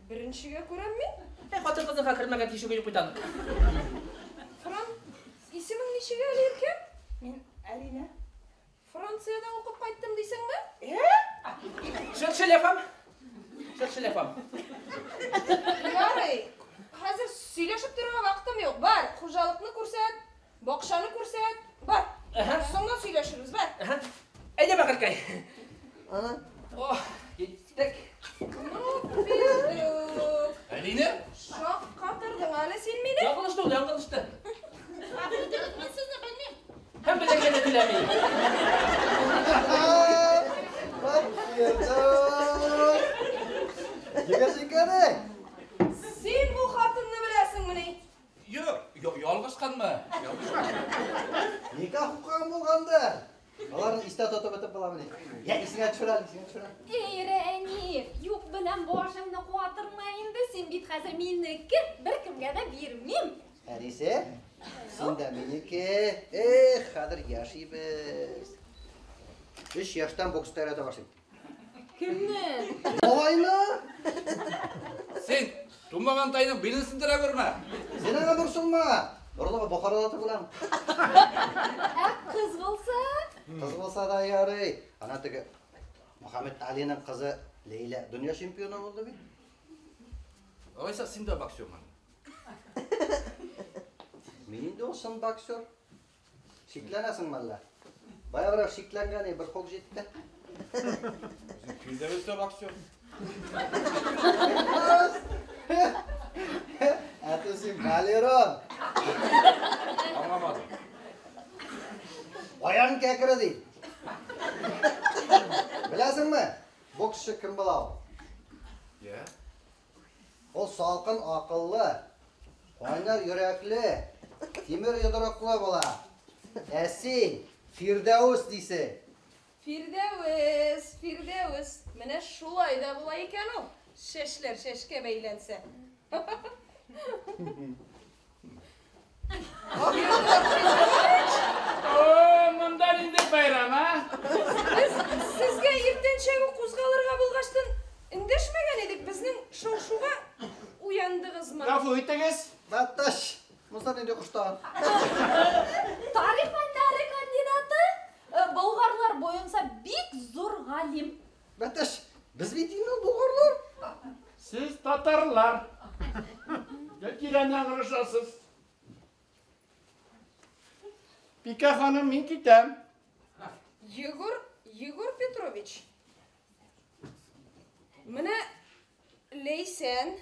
беренсегә күрәм мин. Әй, ҡатын-ҡыҙҙың кермәгән тишеге юҡ бит аның. Фран, исемең нисек әле, Иркәм? Мин Әлинә. Францияҙа уҡып ҡайттым тиһеңме? Шершеляфам. Шершеляфам. Ярай, хәҙер һөйләшеп торорға ваҡытым юҡ. Бар, хужалыҡны күрһәт, баҡсаны күрһәт, бар. Һуңынан һөйләшербеҙ, бар. Әйҙә, бәғеркәй. Ана. Ох, киттек. Ну, Фирҙүк. Әлинә? Шаҡ ҡатырҙың әле һин мине. Яңылышты ул, яңылышты. Ғәфү итегеҙ, мин һеҙҙе белмәйем. Һәм белергә лә теләмәйем. Егет икән, эй. Һин был ҡатынды беләһеңме ни? Юҡ, юҡ, ялғышҡанмы? Ялғышҡан. Никах уҡыған булғандар. Уларҙы иҫтә тотоп бөтөп буламы ни? Йә, иҫеңә төшөр әле, иҫеңә төшөр әле. Эй, Рәниф, юҡ белән башыңды ҡатырма инде. Һин бит хәҙер минеке, бер кемгә лә бирмәйем. Әнисе, Син дә минеке. Эх, хәҙер йәшибеҙ. 3 йәштән бокста өйрәтә башлайым. Кемне? Малайны. Син тумаған тайның билен сындыра күрмә. Син аңа борсолма. Орлығы Бохарала тығылам. Ә ҡыҙ булса? Ҡыҙ булса да ярай. Ана теге Мөхәммәт Алиның ҡыҙы Ләйлә донъя чемпионы булды бит. Алайса син дә боксермын. Мин инде ул чын боксер. Шикләнәсеңме әллә? Баягырак шикләнгән, бер хок җитте. Фирдәвес тә боксер. Әтү син балерон. Аңламадым. Аяғың кәкре ди. Беләсеңме? Боксчы кем була ул? Я. Ул салкын акыллы, кайнар йөрәкле, тимер йодрыклы була. Ә син Фирдәүс дисең. Фирдәүс, Фирдәүс. Менә шулай да була икән ул. Шәшләр шәшкә бәйләнсә. О, монда инде байрам, а? Без сезгә иртәнчәге кузгалырга булгачтын эндәшмәгән идек. Безнең шау-шуга уяндыгызмы? Гафу итегез. Батташ, монда нинди коштан? Тарих фәннәре кандидаты, болгарлар буенча бик зур галим. Батташ, без бит инде болгарлар. Сез татарлар. Тирән аңлашасыз. Бикә ханым, мин китәм. Егор Петрович. Менә Ләйсән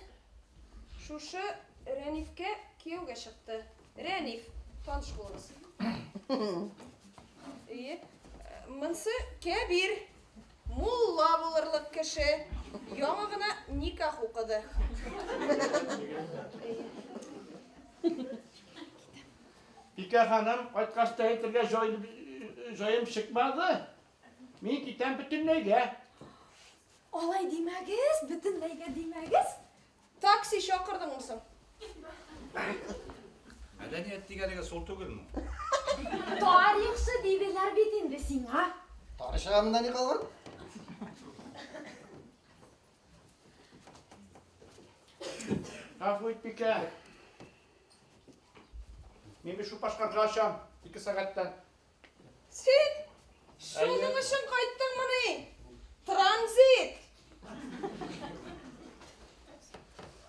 шушы Рәнифкә кияүгә чыкты. Рәниф, таныш булыгыз. Ие, монсы Кәбир, мулла булырлык кеше. Яңа гына никах укыды. Бикә ханым, кайткач та әйтергә җаем чыкмады. Мин китәм бөтенләйгә. Алай димәгез, бөтенләйгә димәгез. Такси чакырдыңмы соң? Мәдәният дигәнегез шул түгелме? Тарихчы диделәр бит инде сиңа. Тарихчыга монда ни калган? Гафу ит, Бикә. Мин бит Шупашкарга очам 2 сәгатьтән. Син шуның өчен кайттыңмыни? Транзит.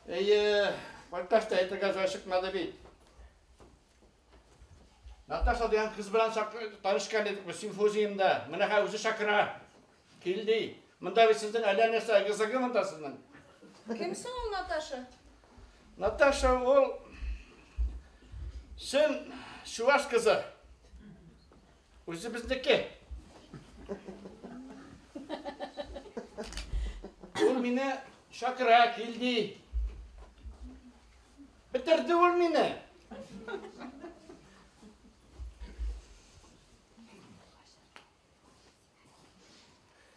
Әйе, кайткач та әйтергә җай чыкмады бит. Наташа дигән кыз белән танышкан идек без симфозиямдә. Менә хәзер үзе чакыра. Кил ди. Монда бит сезнең әллә нәрсә ыгы-зыгы монда сезнең. Кем соң ул Наташа? Наташа ул чын чуваш кызы. Үзе безнеке. Ул мине чакыра, кил ди. Бетерде ул мине.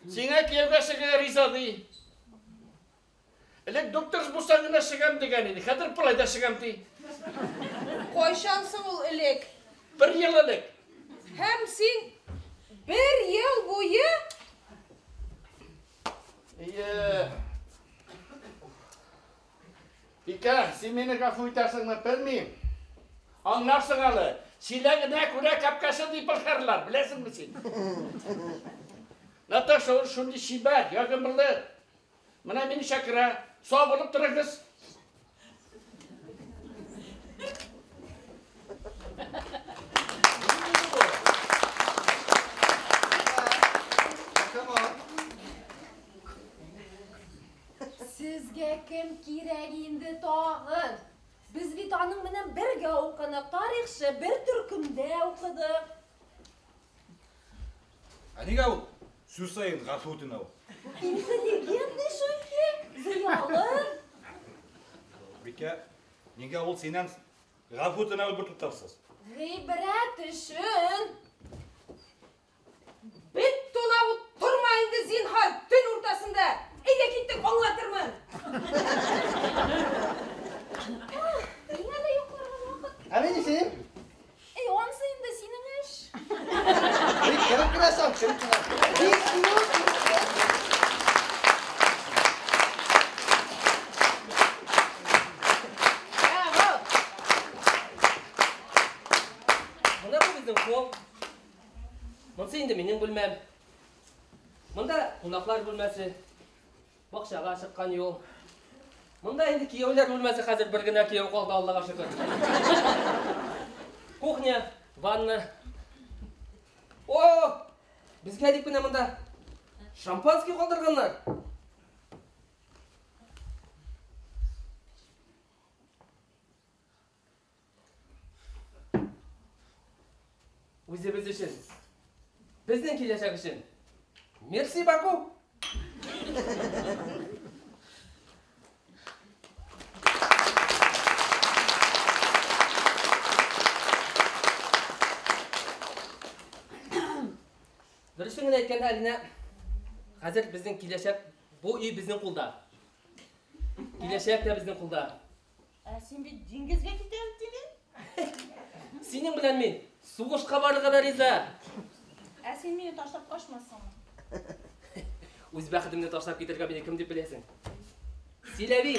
Сиңа кияүгә чыгарга риза ди. Элек доктор булсаң гына чыгам дигән иде. Хәзер болай да чыгам ди. Кайчан соң ул элек? 1 ел элек. Һәм син 1 ел буе? Ие. Бикә, син мине гафу итәрсеңме, белмим. Аңларсың әле. Силәгенә күрә капкасы дип башкаралар, беләсеңме син? Наташа ул шундый чибәр, ягымлы. Менә мине чакыра. Сау булып торыгыз. Сезгә кем кирәк инде тагын? Без бит аның менән бергә укынык, тарихчы, бер төркемдә укыдык. Ә нигә ул сүз саен гафу үтенә ул? Интеллигентный чөнки, зыялы. Бикә, нигә ул синнән гафу үтенә ул бер туктаусыз? Гыйбрәт өчен. Бит тунап торма инде, зинһар, төн уртасында. Әйдә киттек, аңлатырмын. Миңа да йокларга вакыт. Ә мин исем? Кереп керәсең, кереп керәсең. Браво! Мына бу безнең холл. Монысы инде минең бүлмәм. Монда кунаклар бүлмәсе, бакчага чыккан юл. Монда инде кияүләр бүлмәсе, хәзер бер генә кияү калды, Аллага шөкер. Кухня, ванна. О, безгә дип кенә монда шампанский калдырганнар. Үзебез өчен, безнең киләчәк өчен. Мерси, Баку! Дөресен генә әйткәндә, Алинә, хәзер безнең киләчәк, бу өй безнең кулда. Киләчәк тә безнең кулда. Ә син бит диңгезгә китәм дидең. Синең белән мин сугышка барырга да риза. Ә син мине ташлап качмассыңмы? Үз бәхетемне ташлап китәргә мине кем дип беләсең? Силәви.